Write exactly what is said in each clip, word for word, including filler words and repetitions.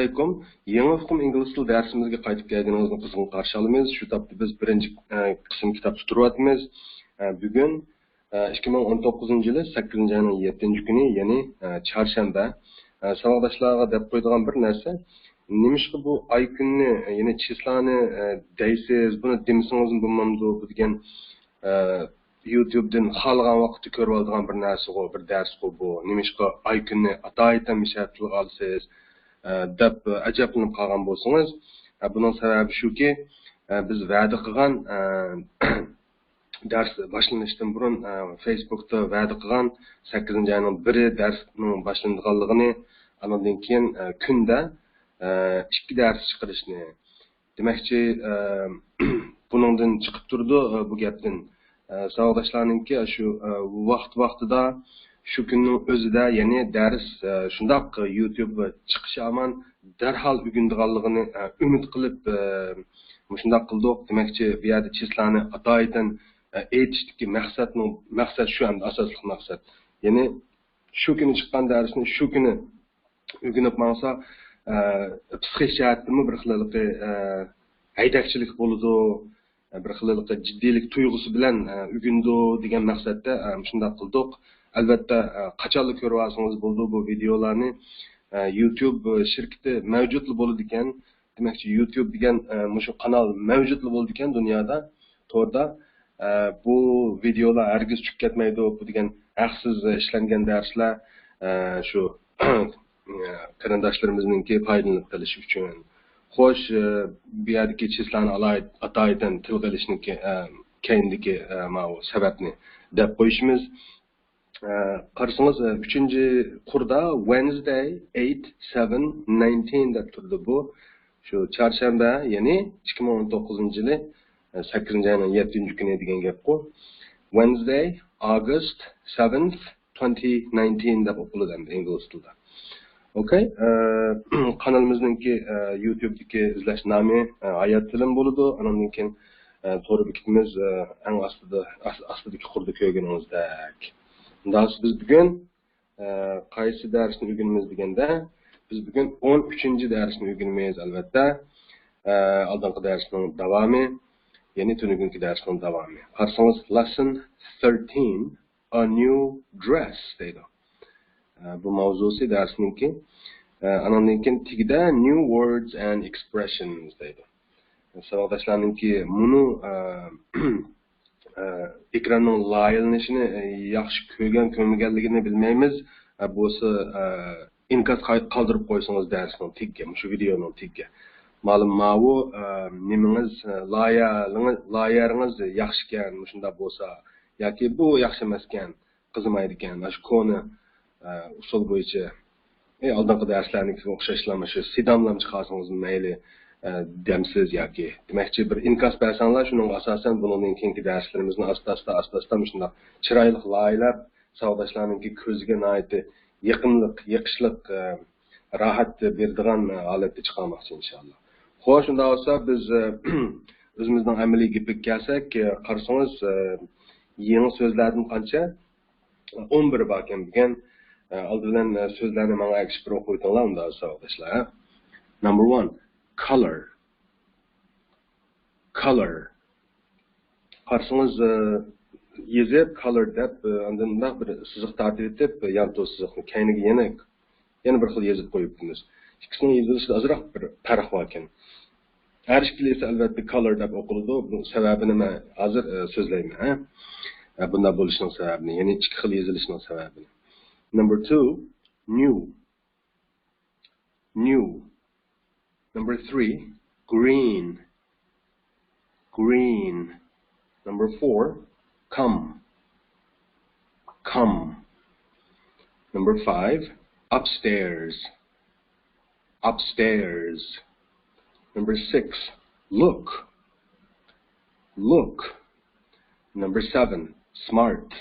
ئەسسالامۇئەلەيكۇم. يېڭى ئۇقۇم ئىنگلىز تىلى دەرسىمىزگە قايتىپ كەلگىنىڭىزنى قىزغىن قارشى ئالىمىز. شۇ تاپتا بىز بىرىنچى، ئە، قىسىم كىتابتا تۇرۇۋاتىمىز. ئە، بۈگۈن، ئە، ئىككى مىڭ ئون توققۇزىنچى يىلى سەككىزىنچى ئاينىڭ يەتتىنچى كۈنى، يەنى، ئە، چارشەنبە. ئە، ساۋاقداشلارغا دەپ قويىدىغان بىر نەرسە. نېمىشقا بۇ ئاي كۈننى، يەنى چىسلانى، ئە، دەيسىز؟ بۇنى دېمىسىڭىزمۇ بولمامدۇ؟ بۇ دېگەن، ئە، يۇتيۇبتىن خالىغان ۋاقىتتا كۆرۈۋالىدىغان بىر نەرسىغۇ، بىر دەرسقۇ بۇ. نېمىشقا ئاي كۈننى ئاتايىتەن مىشەتىلغا ئالىسىز، ئە، دەپ ئەجەبلىنىپ قالغان بولسىڭىز، ئە، بۇنىڭ سەۋەبى شۇكى، ئە، بىز ۋەدە قىلغان، ئە، دەرس باشلىنىشتىن بۇرۇن، ئە، فېيسبۇكتا ۋەدە قىلغان سەككىزىنچى ئاينىڭ بىرى دەرسنىڭ باشلىنىدىغانلىقىنى، ئاندىن كېيىن، ئە، كۈندە، ئە، ئىككى دەرس چىقىرىشنى، دېمەكچى، ئە، بۇنىڭدىن چىقىپ تۇرىدۇ، ئە، بۇ گەپتىن. ئە، ساۋاقداشلارنىڭكى شۇ، ئە، ۋاقىت-ۋاقتىدا شۇ كۈننىڭ ئۆزىدە، يەنى دەرس، ئە، شۇنداق يۇتيۇب چىقىشى ھامان دەرھال ئۆگىنىدىغانلىقىنى، ئە، ئۈمىد قىلىپ، ئە، مۇشۇنداق قىلدۇق. دېمەكچى، بۇ يەردە چىسلانى ئاتايىتەن، ئە، ئېيتىشتىكى مەقسەتنىڭ، مەقسەت شۇ ئەمدى ئاساسلىق مەقسەت. يەنى شۇ كۈنى چىققان دەرسنى شۇ كۈنى ئۆگىنىپ ماڭسا، ئە، پسىخىك جەھەتتىنمۇ بىر خىللىقى، ئە، ھەيدەكچىلىك بولىدۇ، بىر خىللىقى جىددىيلىك تۇيغۇسى بىلەن، ئە، ئۆگىنىدۇ دېگەن مەقسەتتە، ئە، مۇشۇنداق قىلدۇق. ئەلۋەتتە، ئە، قاچانلا كۆرۈۋالسىڭىز بولىدۇ بۇ ۋىدېئولارنى. ئە، يۇتيۇب شىركىتى مەۋجۇتلا بولىدىكەن. دېمەكچى، يۇتيۇب دېگەن، ئە، مۇشۇ قانال مەۋجۇتلا بولىدىكەن دۇنيادا، توردا. ئە، بۇ ۋىدېئولار ھەرگىز چۈشۈپ كەتمەيدۇ. بۇ دېگەن ھەقسىز ئىشلەنگەن دەرسلەر، ئە، شۇ، ئە، قېرىنداشلىرىمىزنىڭكى پايدىلىنىپ قېلىشى ئۈچۈن. خوش، ئە، بۇ يەردىكى چىسلانى ئالايىت-، ئاتايىتەن تىلغا ئېلىشنىڭكى، ئە، كەينىدىكى، ئە، ماۋۇ سەۋەبنى دەپ قويۇشىمىز. ئە، قارىسىڭىز، ئە، ئۈچىنچى قۇردا Wednesday eight seven nineteen دەپ تۇرىدۇ. بۇ شۇ چارشەنبە، يەنى ئىككى مىڭ ئون توققۇزىنچى يىلى، ئە، سەككىزىنچى ئاينىڭ يەتتىنچى كۈنى دېگەن گەپقۇ. Wednesday, August seventh, twenty nineteen دەپ ئوقۇلىدۇ ئەمدى ئىنگلىز تىلىدا. ئوكەي، ئە، قانىلىمىزنىڭكى، ئە، يۇتيۇبتىكى ئىزلەش نامى، ئە، ھايات تىلىم بولىدۇ. ئانىڭدىن كېيىن، ئە، تور بېكىتىمىز، ئە، ئەڭ ئاستىدا، ئاس-، ئاستىدىكى قۇردا كۆرگىنىڭىزدەك. ئۇنداق بولسا بىز بۈگۈن، ئە، قايسى دەرسنى ئۆگىنىمىز دېگەندە، بىز بۈگۈن ئون ئۈچىنچى دەرسنى ئۆگىنىمىز، ئەلۋەتتە. ئە، ئالدىنقى دەرسنىڭ داۋامى، يەنى تۈنۈگۈنكى دەرسنىڭ داۋامى. قارىسىڭىز، lesson thirteen, a new dress دەيدۇ. ئە، بۇ ماۋزۇسى دەرسنىڭكى. ئە، ئانىڭدىن كېيىن تېگىدە new words and expressions دەيدۇ. ساۋاقداشلارنىڭكى مۇنۇ، ئە، ئە، ئېكراننىڭ لايىھەلىنىشىنى، ئە، ياخشى كۆرگەن، كۆرمىگەنلىكىنى بىلمەيمىز. ئە، بولسا، ئە، ئىنكاس قاي-، قالدۇرۇپ قويسىڭىز دەرسنىڭ تېگىگە، مۇشۇ ۋىدېئونىڭ تېگىگە. مانا ماۋۇ، ئە، نېمىڭىز، ئە، لايىھەلىڭىز، لايىھەلىرىڭىز ياخشىكەن، مۇشۇنداق بولسا، ياكى بۇ ياخشى ئەمەسكەن، قىزىمايدىكەن، مانا شۇ كونا، ئە، ئۇسۇل بويىچە، ئە، ئالدىنقى دەرسلەرنىڭكىگە ئوخشاشلا مانا شۇ سىداملام چىقارسىڭىز مەيلى، ئە، دەمسىز ياكى. دېمەكچى، بىر ئىنكاس بەرسەڭلار، شۇنىڭغا ئاساسەن بۇنىڭدىن كېيىنكى دەرسلىرىمىزنى ئاستا-ئاستا، ئاستا-ئاستا مۇشۇنداق چىرايلىق لايىھەلەپ، ساۋاقداشلارنىڭكى كۆزىگە ناھايىتى يېقىملىق، يېقىشلىق، ئە، راھەت بېرىدىغان، ئە، ھالەتتە چىقارماقچى ئىنشاللا. خوش، شۇنداق بولسا بىز، ئە، ئۆزىمىزنىڭ ئەمەلىي گېپىگە كەلسەك، ئە، قارىسىڭىز، ئە، يېڭى سۆزلەردىن قانچە؟ ئون بىر باركەن بۈگۈن. ئە، ئالدى بىلەن، ئە، سۆزلەرنى ماڭا ئەگىشىپ بىر ئوقۇۋېتىڭلار، ئۇنداق ساۋاقداشلار. Number one, color. Color. قارىسىڭىز، ئە، يېزىپ، color دەپ، ئە، ئاندىن مۇنداق بىر سىزىق تارتىۋېتىپ، يانتۇ سىزىقنى كەينىگە يەنە، يەنە بىر خىل يېزىپ قويۇپتىمىز. ئىككىسىنىڭ يېزىلىشىدا ئازراق بىر پەرق باركەن. ھەر ئىككىلىسى ئەلۋەتتە color دەپ ئوقۇلىدۇ. بۇ سەۋەبىنى مەن ھازىر، ئە، سۆزلەيمەن، ھە؟ ئە، بۇنداق بولۇشىنىڭ سەۋەبىنى، يەنى ئىككى خىل يېزىلىشىنىڭ سەۋەبىنى. Number two, new. New. Number three, green. Green. Number four, come. Come. Number five, upstairs. Upstairs. Number six, look. Look. Number seven, smart.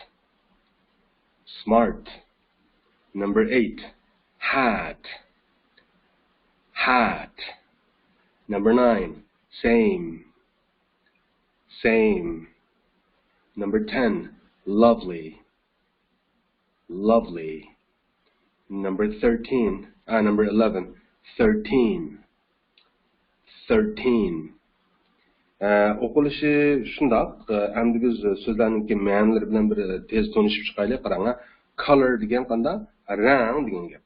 Smart. Number eight, hat. Hat. Number nine, same. Same. Number ten, lovely. Lovely. Number thirteen, uh, number eleven, Thirteen. Thirteen. ئە، ئوقۇلۇشى شۇنداق. ئە، ئەمدى بىز سۆزلەرنىڭكى مەنىلىرى بىلەن بىر تېز تونۇشۇپ چىقايلى. قاراڭلار، color دېگەن قانداق؟ رەڭ دېگەن گەپ.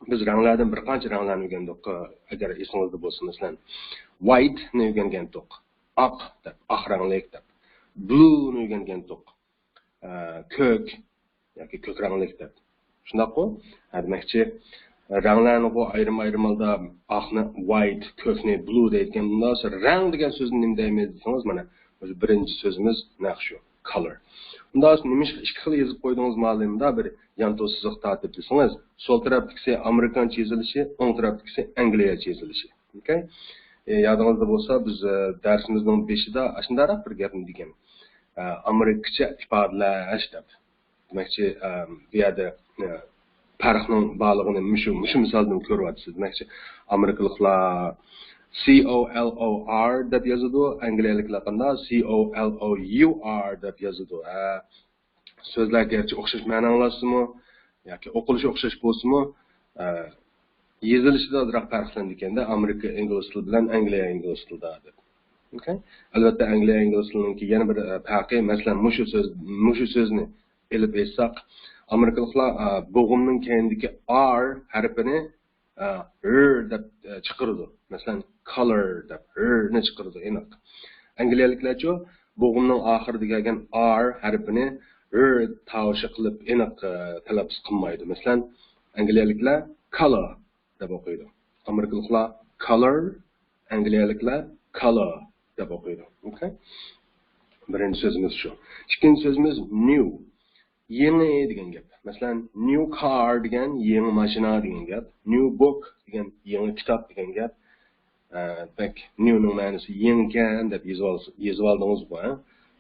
بىز رەڭلەردىن بىر قانچە رەڭلەرنى ئۆگەندۇق. ئە، ئەگەر ئېسىڭىزدە بولسا، مەسىلەن، white نى ئۆگەنگەنتۇق. ئاق دەپ، ئاق رەڭلىك دەپ. Blue نى ئۆگەنگەنتۇق. ئە، كۆك ياكى كۆك رەڭلىك دەپ. شۇنداققۇ؟ ھە، دېمەكچى، رەڭلەرنىغۇ ئايرىم-ئايرىم ھالدا ئاقنى white، كۆكنى blue دەيدىكەن. بۇنداق بولسا رەڭ دېگەن سۆزنى نېمە دەيمىز دېسىڭىز، مانا، مۇشۇ بىرىنچى سۆزىمىز نەق شۇ، color. بۇنداق بولسا نېمىشقا ئىككى خىل يېزىپ قويدىڭىز مۇئەللىم؟ مۇنداق بىر يانتۇ سىزىق تارتىپ دېسىڭىز، سول تەرەپتىكىسى ئامېرىكانچە يېزىلىشى، ئوڭ تەرەپتىكىسى ئەنگلىيەچە يېزىلىشى. ئوكەي؟ ئى، يادىڭىزدا بولسا، بىز، ئە، دەرسىمىزنىڭ بېشىدا ئاشۇنداقراق بىر گەپنى دېگەن. ئە، ئامېرىكىچە ئىپادىلەش دەپ. دېمەكچى، ئە، بۇ يەردە، ئە، پەرقنىڭ بارلىقىنى مۇشۇ، مۇشۇ مىسالدىن كۆرۈۋاتىسىز. دېمەكچى، ئامېرىكىلىقلار C O L O R دەپ يازىدۇ، ئەنگلىيەلىكلەر قانداق؟ C O L O U R دەپ يازىدۇ. ئە، سۆزلەر گەرچە ئوخشاش مەنە ئاڭلاتسىمۇ ياكى ئوقۇلۇشى ئوخشاش بولسىمۇ، ئە، يېزىلىشىدا ئازراق پەرقلىنىدىكەندە، ئامېرىكا ئىنگلىز تىلى بىلەن ئەنگلىيە ئىنگلىز تىلىدا دەپ. ئوكەي؟ ئەلۋەتتە، ئەنگلىيە ئىنگلىز تىلىنىڭكى يەنە بىر، ئە، پەرقى، مەسىلەن، مۇشۇ سۆز، مۇشۇ سۆزنى ئېلىپ ئېيتساق، ئامېرىكىلىقلار، ئە، بوغۇمنىڭ كەينىدىكى R ھەرپىنى، ئە، R دەپ، ئە، چىقىرىدۇ. مەسىلەن، color دەپ R نى چىقىرىدۇ، ئېنىق. ئەنگلىيەلىكلەرچۇ، بوغۇمنىڭ ئاخىرىدا كەلگەن R ھەرپىنى R تاۋۇشى قىلىپ ئېنىق، ئە، تەلەپپۇز قىلمايدۇ. مەسىلەن، ئەنگلىيەلىكلەر color دەپ ئوقۇيدۇ. ئامېرىكىلىقلار color، ئەنگلىيەلىكلەر color دەپ ئوقۇيدۇ. ئوكەي؟ بىرىنچى سۆزىمىز شۇ. ئىككىنچى سۆزىمىز new. يېڭى دېگەن گەپ. مەسىلەن، new car دېگەن يېڭى ماشىنا دېگەن گەپ. New book دېگەن يېڭى كىتاب دېگەن گەپ. ئە، دېمەك، new نىڭ مەنىسى يېڭىكەن دەپ يېزىۋال-، يېزىۋالدىڭىزغۇ، ھە؟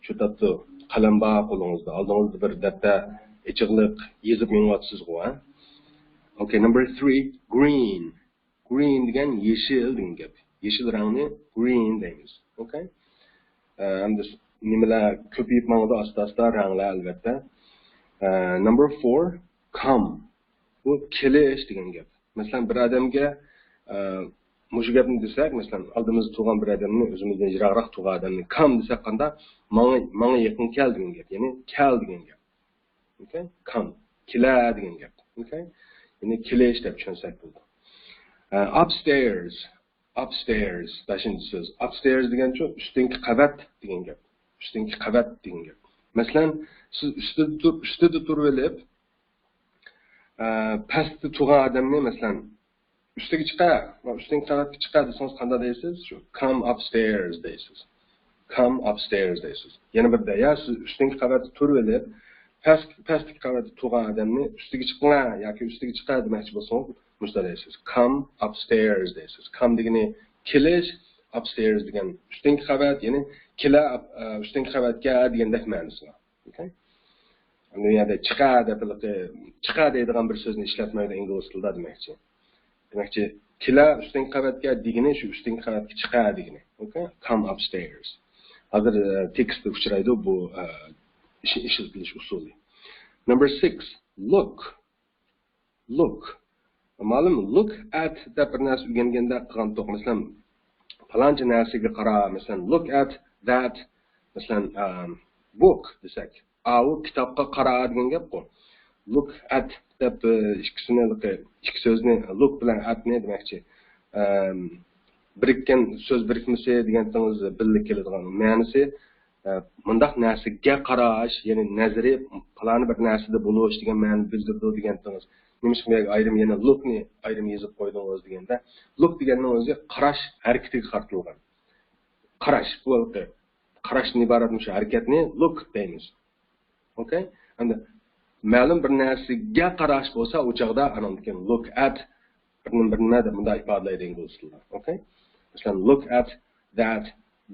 شۇ تاپتا قەلەم بار قولىڭىزدا، ئالدىڭىزدا بىر دەپتەر ئېچىقلىق يېزىپ مېڭىۋاتىسىزغۇ، ھە؟ ئوكەي، number three، green. Green دېگەن يېشىل دېگەن گەپ. يېشىل رەڭنى green دەيمىز. ئوكەي؟ ئە، ئەمدى نېمىلەر كۆپىيىپ ماڭىدۇ ئاستا-ئاستا، رەڭلەر، ئەلۋەتتە. ئە، number four، come. بۇ كېلىش دېگەن گەپ. مەسىلەن، بىر ئادەمگە، ئە، مۇشۇ گەپنى دېسەك، مەسىلەن، ئالدىمىزدا تۇرغان بىر ئادەمنى، ئۆزىمىزدىن يىراقراق تۇرغان ئادەمنى come دېسەك قانداق؟ ماڭا، ماڭا يېقىن كەل دېگەن گەپ. يەنى كەل دېگەن گەپ. ئوكەي؟ Come. كېلە دېگەن گەپ. ئوكەي؟ يەنى كېلىش دەپ چۈشەنسەك بولىدۇ. ئە، upstairs. Upstairs، بەشىنچى سۆز. Upstairs دېگەنچۇ ئۈستۈنكى قەۋەت دېگەن گەپ. ئۈستۈنكى قەۋەت دېگەن گەپ. مەسىلەن، سىز ئۈستىدە تۇر-، ئۈستىدە تۇرۇۋېلىپ، ئە، پەستە تۇرغان ئادەمنى، مەسىلەن، ئۈستىگە چىقە، ئۈستۈنكى قەۋەتكە چىقە دېسىڭىز قانداق دەيسىز؟ شۇ، come upstairs دەيسىز. Come upstairs دەيسىز. يەنە بىردە، يا سىز ئۈستۈنكى قەۋەتتە تۇرۇۋېلىپ، پەس-، پەستىكى قەۋەتتە تۇرغان ئادەمنى ئۈستىگە چىقىڭا ياكى ئۈستىگە چىقە دېمەكچى بولسىڭىز، مۇشۇنداق دەيسىز. Come upstairs دەيسىز. Come دېگىنى كېلىش، upstairs دېگەن ئۈستۈنكى قەۋەت، يەنى كېلە، ئە، ئۈستۈنكى قەۋەتكە دېگەندەك مەنىسى بار. ئوكەي؟ دۇنيادا چىقە دەپ، چىقە دەيدىغان بىر سۆزنى ئىشلەتمەيدۇ ئىنگلىز تىلىدا دېمەكچى. دېمەكچى، كېلە ئۈستۈنكى قەۋەتكە دېگىنى شۇ ئۈستۈنكى قەۋەتكە چىقە دېگىنى. ئوكەي؟ Come upstairs. ھازىر، ئە، تېكىستتە ئۇچرايدۇ بۇ، ئە، ئىش-، ئىشلىتىلىش ئۇسۇلى. Number six، look. Look. مەلۇم، look at دەپ بىر نەرسە ئۆگەنگەندە قىلغانتۇق. مەسىلەن، پالانچە نەرسىگە قارا. مەسىلەن، look at that. مەسىلەن، ئە، book دېسەك. ئاۋۇ كىتابقا قارا دېگەن گەپقۇ. Look at دەپ، ئىككىسىنى، ئىككى سۆزنى، look بىلەن at نى دېمەكچى. ئەم، بىرىككەن سۆز بىرىكمىسى دېگەنتىڭىز بىللە كېلىدىغان مەنىسى، ئە، مۇنداق نەرسىگە قاراش، يەنى نەزىرى پالانى بىر نەرسىدە بولۇش دېگەن مەنىنى بىلدۈرىدۇ دېگەنتىڭىز. نېمىشقا بۇ يەرگە ئايرىم يەنە look نى ئايرىم يېزىپ قويدىڭىز دېگەندە، look دېگەننىڭ ئۆزى قاراش ھەرىكىتىگە قارىتىلغان. قاراش، بۇ ھېلىقى قاراشتىن ئىبارەت مۇشۇ ھەرىكەتنى look دەيمىز. ئوكەي؟ ئەمدى مەلۇم بىر نەرسىگە قاراش بولسا، ئۇ چاغدا ئانىڭدىن كېيىن look at بىر نېمە، بىر نېمە دەپ مۇنداق ئىپادىلەيدۇ ئىنگلىز تىلىدا. ئوكەي؟ مەسىلەن، look at that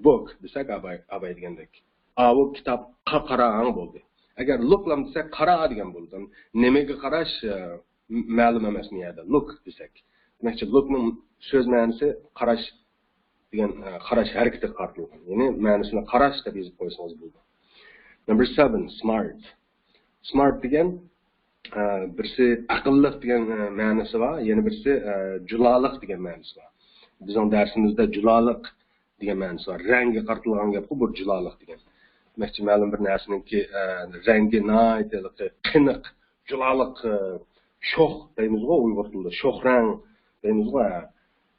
book دېسەك، ئاباي، ئاباي دېگەندەك. ئاۋۇ كىتابقا قاراڭ بولدى. ئەگەر look لام دېسەك، قارا دېگەن بولىدۇ. نېمىگە قاراش، ئە، مەلۇم ئەمەس بۇ يەردە. Look دېسەك. دېمەكچى، look نىڭ سۆز مەنىسى قاراش دېگەن، ئە، قاراش ھەرىكىتىگە قارىتىلغان. يەنى مەنىسىنى قاراش دەپ يېزىپ قويسىڭىز بولىدۇ. Number seven، smart. Smart دېگەن ئە، بىرسى ئەقىللىق دېگەن، ئە، مەنىسى بار، يەنە بىرسى، ئە، جۇلالىق دېگەن مەنىسى بار. بىزنىڭ دەرسىمىزدە جۇلالىق دېگەن مەنىسى بار. رەڭگە قارىتىلغان گەپقۇ بۇ جۇلالىق دېگەن. دېمەكچى، مەلۇم بىر نەرسىنىڭكى، ئە، رەڭگى ناھايىتى ھېلىقى قېنىق، جۇلالىق، ئە، شوخ دەيمىزغۇ ئۇيغۇر تىلىدا، شوخ رەڭ دەيمىزغۇ، ھە.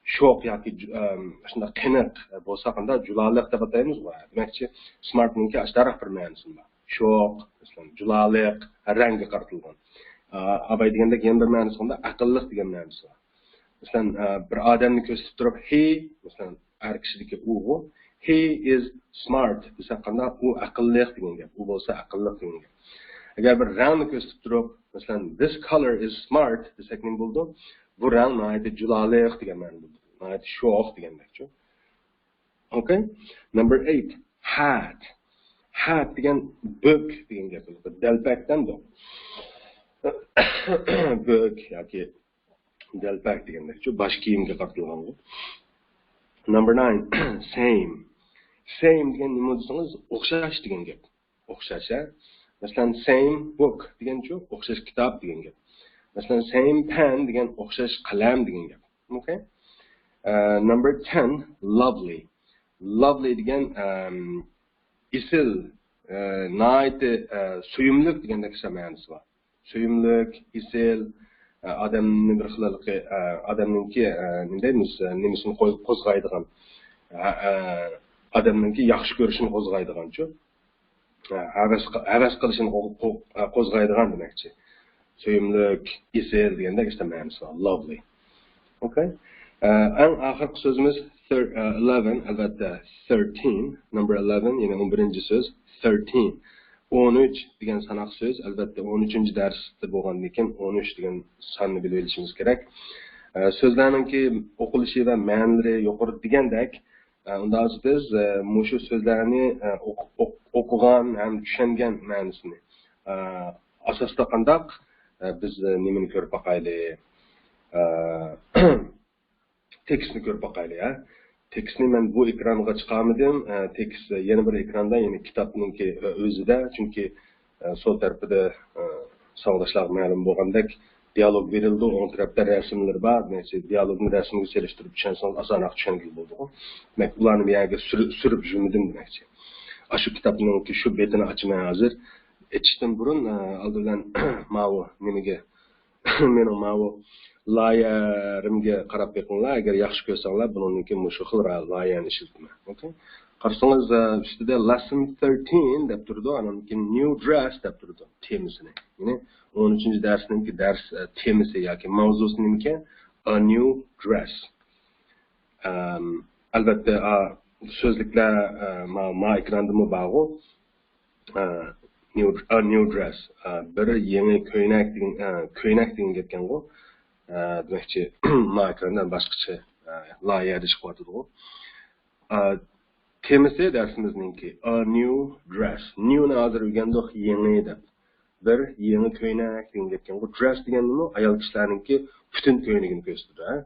شوخ ياكى جۇ-، ئەم، شۇنداق قېنىق بولسا قانداق، جۇلالىق دەپ ئاتايمىزغۇ، ھە. دېمەكچى، سمارتنىڭكى ئاشتاراق بىر مەنىسى بار. شوخ، مەسىلەن، جۇلالىق، رەڭگە قارىتىلغان. ئا، ئاباي دېگەندەك يەنە بىر مەنىسى قانداق، ئەقىللىق دېگەن مەنىسى بار. مەسىلەن، ئە، بىر ئادەمنى كۆرسىتىپ تۇرۇپ، he، مەسىلەن، ئەر كىشىدىكى ئۇغۇ، he is smart دېسەك قانداق؟ ئۇ ئەقىللىق دېگەن گەپ. ئۇ بولسا ئەقىللىق دېگەن گەپ. ئەگەر بىر رەڭنى كۆرسىتىپ تۇرۇپ، مەسىلەن، this color is smart دېسەك نېمە بولىدۇ؟ بۇ رەڭ ناھايىتى جۇلالىق دېگەن مەنىدە بولىدۇ. ناھايىتى شوخ دېگەندەكچۇ. Okay. Number eight. Hat. Hat دېگەن بۆك دېگەن گەپ. دەلپەك دەمدۇ؟ بۆك ياكى دەلپەك دېگەندەكچۇ، باش كىيىمگە قارىتىلغانغۇ. Number nine. Same. Same دېگەن نېمە دېسىڭىز، ئوخشاش دېگەن گەپ. ئوخشاش، ھە؟ مەسىلەن، same book دېگەنچۇ، ئوخشاش كىتاب دېگەن گەپ. مەسىلەن، same pen دېگەن ئوخشاش قەلەم دېگەن گەپ. Okay. ئە، number ten. Lovely. Lovely دېگەن، ئەم، ئېسىل، ئە، ناھايىتى، ئە، سۆيۈملۈك دېگەندەك مەنىسى بار. سۆيۈملۈك، ئېسىل، ئە، ئادەمنى بىر خىل ھېلىقى، ئە، ئادەمنىڭكى، ئە، نېمە دەيمىز، ئە، نېمىسىنى قوز-، قوزغايدىغان، ئە، ئە، ئادەمنىڭكى ياخشى كۆرۈشىنى قوزغايدىغانچۇ. ئە، ھەۋەس قى-، ھەۋەس قىلىشىنى قو-، قو-، ئە، قوزغايدىغان دېمەكچى. سۆيۈملۈك، ئېسىل دېگەندەك ئىشتە مەنىسى بار. Lovely. Okay. ئە، ئەڭ ئاخىرقى سۆزىمىز thir-، ئە، eleven، ئەلۋەتتە، thirteen. Number eleven، يەنى ئون بىرىنچى سۆز، thirteen. ئون ئۈچ دېگەن ساناق سۆز، ئەلۋەتتە، ئون ئۈچىنچى دەرستە بولغاندىن كېيىن ئون ئۈچ دېگەن ساننى بىلىۋېلىشىمىز كېرەك. ئە، سۆزلەرنىڭكى ئوقۇلۇشى ۋە مەنىلىرى يۇقىرىدا دېگەندەك، ئە، ئۇنداق بولسا بىز، ئە، مۇشۇ سۆزلەرنى، ئە، ئوق-، ئوق-، ئوقۇغان ھەم چۈشەنگەن مەنىسىنى، ئە، ئاساستا قانداق، ئە، بىز، ئە، نېمىنى كۆرۈپ باقايلى؟ ئە، تېكىستنى كۆرۈپ باقايلى، ھە. تېكىستنى مەن بۇ ئېكرانغا چىقارمىدىم. ئە، تېكىست، ئە، يەنە بىر ئېكراندا، يەنى كىتابنىڭكى، ئە، ئۆزىدە. چۈنكى، ئە، سول تەرىپىدە، ئە، ساۋاقداشلارغا مەلۇم بولغاندەك، دىيالوگ بېرىلىدۇ، ئوڭ تەرەپتە رەسىملىرى بار. دېمەكچى، دىيالوگنى رەسىمگە سېلىشتۇرۇپ چۈشەنسىڭىز، ئاسانراق چۈشەنگىلى بولىدىغۇ. دېمەك، ئۇلارنى بۇ يەرگە سۈر-، سۈرۈپ يۈرمىدىم دېمەكچى. ئاشۇ كىتابنىڭكى شۇ بېتىنى ئاچىمەن ھازىر. ئېچىشتىن بۇرۇن، ئە، ئالدى بىلەن ماۋۇ نېمىگە، مېنىڭ ماۋۇ لايىھەمگە قاراپ بېقىڭلار. ئەگەر ياخشى كۆرسەڭلار، بۇنىڭدىن كېيىن مۇشۇ خىل را-، لايىھەنى ئىشلىتىمەن. ئوكەي؟ قارىسىڭىز، ئە، ئۈستىدە lesson thirteen دەپ تۇرىدۇ، ئانان كېيىن new dress دەپ تۇرىدۇ تېمىسىنى. يەنى ئون ئۈچىنچى دەرسنىڭكى دەرس، ئە، تېمىسى ياكى ماۋزۇسى نېمىكەن؟ A new dress. ئەم، ئەلۋەتتە، ئا، سۆزلۈكلەر، ئە، ما، ما ئېكراندىمۇ بارغۇ. ئە، new، a new dress. ئە، بىر يېڭى كۆينەك دېگەن، ئە، كۆينەك دېگەن گەپكەنغۇ. ئە، دېمەكچى، ما ئېكراندا باشقىچە، ئە، لايىھەدە چىقىۋاتىدىغۇ. ئە، تېمىسى دەرسىمىزنىڭكى a new dress. New نى ھازىر ئۆگەندۇق، يېڭى دەپ. بىر يېڭى كۆينەك دېگەن گەپكەنغۇ. Dress دېگەن نېمە؟ ئايال كىشىلەرنىڭكى پۈتۈن كۆينىكىنى كۆرسىتىدۇ، ھە؟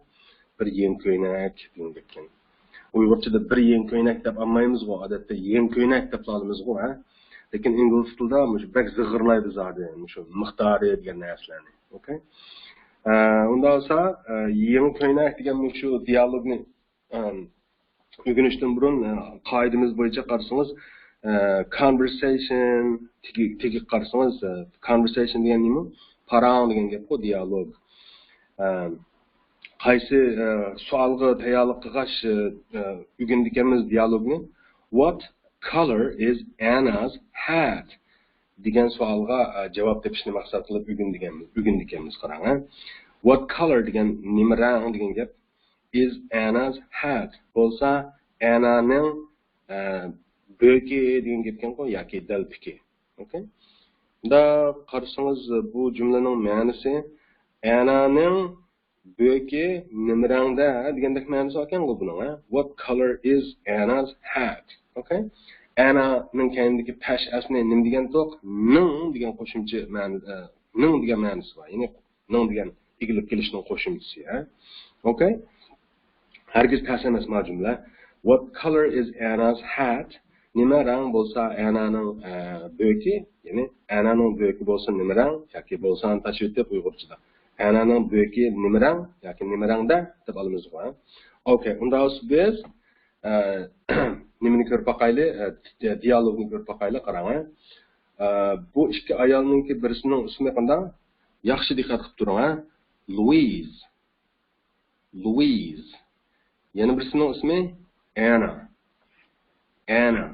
بىر يېڭى كۆينەك دېگەن گەپكەن. ئۇيغۇرچىدا بىر يېڭى كۆينەك دەپ ئالمايمىزغۇ، ئادەتتە يېڭى كۆينەك دەپلا ئالىمىزغۇ، ھە؟ لېكىن ئىنگلىز تىلىدا مۇشۇ بەك زىغىرلايدۇ زادى، مۇشۇ مىقدارى دېگەن نەرسىلەرنى. ئوكەي؟ ئە، ئۇنداق بولسا، ئە، يېڭى كۆينەك دېگەن مۇشۇ دىيالوگنى، ئەم، ئۆگىنىشتىن بۇرۇن، ئە، قائىدىمىز بويىچە قارىسىڭىز، ئە، conversation تېگى-، تېگىگە قارىسىڭىز، ئە، conversation دېگەن نېمە؟ پاراڭ دېگەن گەپقۇ، دىيالوگ. ئە، قايسى، ئە، سوئالغا تەييارلىق قىلغاچ، ئە، ئە، ئۆگىنىدىكەنمىز دىيالوگنى؟ What color is Anna's hat؟ دېگەن سوئالغا، ئە، جاۋاب تېپىشنى مەقسەت قىلىپ ئۆگىنىدىكەنمىز، ئۆگىنىدىكەنمىز، قاراڭ، ھە. What color دېگەن نېمە رەڭ دېگەن گەپ. Is Anna's hat بولسا ئەننانىڭ، ئە، بۆكى دېگەن گەپكەنغۇ ياكى دەلپىكى. ئوكەي؟ مۇنداق قارىسىڭىز، بۇ جۈملىنىڭ مەنىسى ئەننانىڭ بۆكى نېمە رەڭدە دېگەندەك مەنىسى باركەنغۇ بۇنىڭ، ھە؟ What color is Anna's hat? ئوكەي؟ ئەننانىڭ كەينىدىكى پەش ئەسنى نېمە دېگەنتۇق؟ نىڭ دېگەن قوشۇمچە مەنە، ئە، نىڭ دېگەن مەنىسى بار. يەنى نىڭ دېگەن ئىگىلىك كېلىشنىڭ قوشۇمچىسى، ھە؟ ئوكەي؟ ھەرگىز تەس ئەمەس ما جۈملە. What color is Anna's hat? نېمە رەڭ بولسا ئەنانىڭ، ئە، بۆكى، يەنى ئەنانىڭ بۆكى بولسا نېمە رەڭ ياكى بولسا تاشلىۋېتىپ ئۇيغۇرچىدا. ئەنانىڭ بۆكى نېمە رەڭ ياكى نېمە رەڭدە دەپ ئالىمىزغۇ. ئوكەي، ئۇنداق بولسا بىز، ئە، نېمىنى كۆرۈپ باقايلى؟ ئە، دىيالوگنى كۆرۈپ باقايلى، قاراڭ، ھە. ئە، بۇ ئىككى ئايالنىڭكى بىرسىنىڭ ئىسمى قانداق؟ ياخشى دىققەت قىلىپ تۇرۇڭ، ھە. لۇئىز. لۇئىز. يەنە بىرسىنىڭ ئىسمى ئەنا. ئەنا.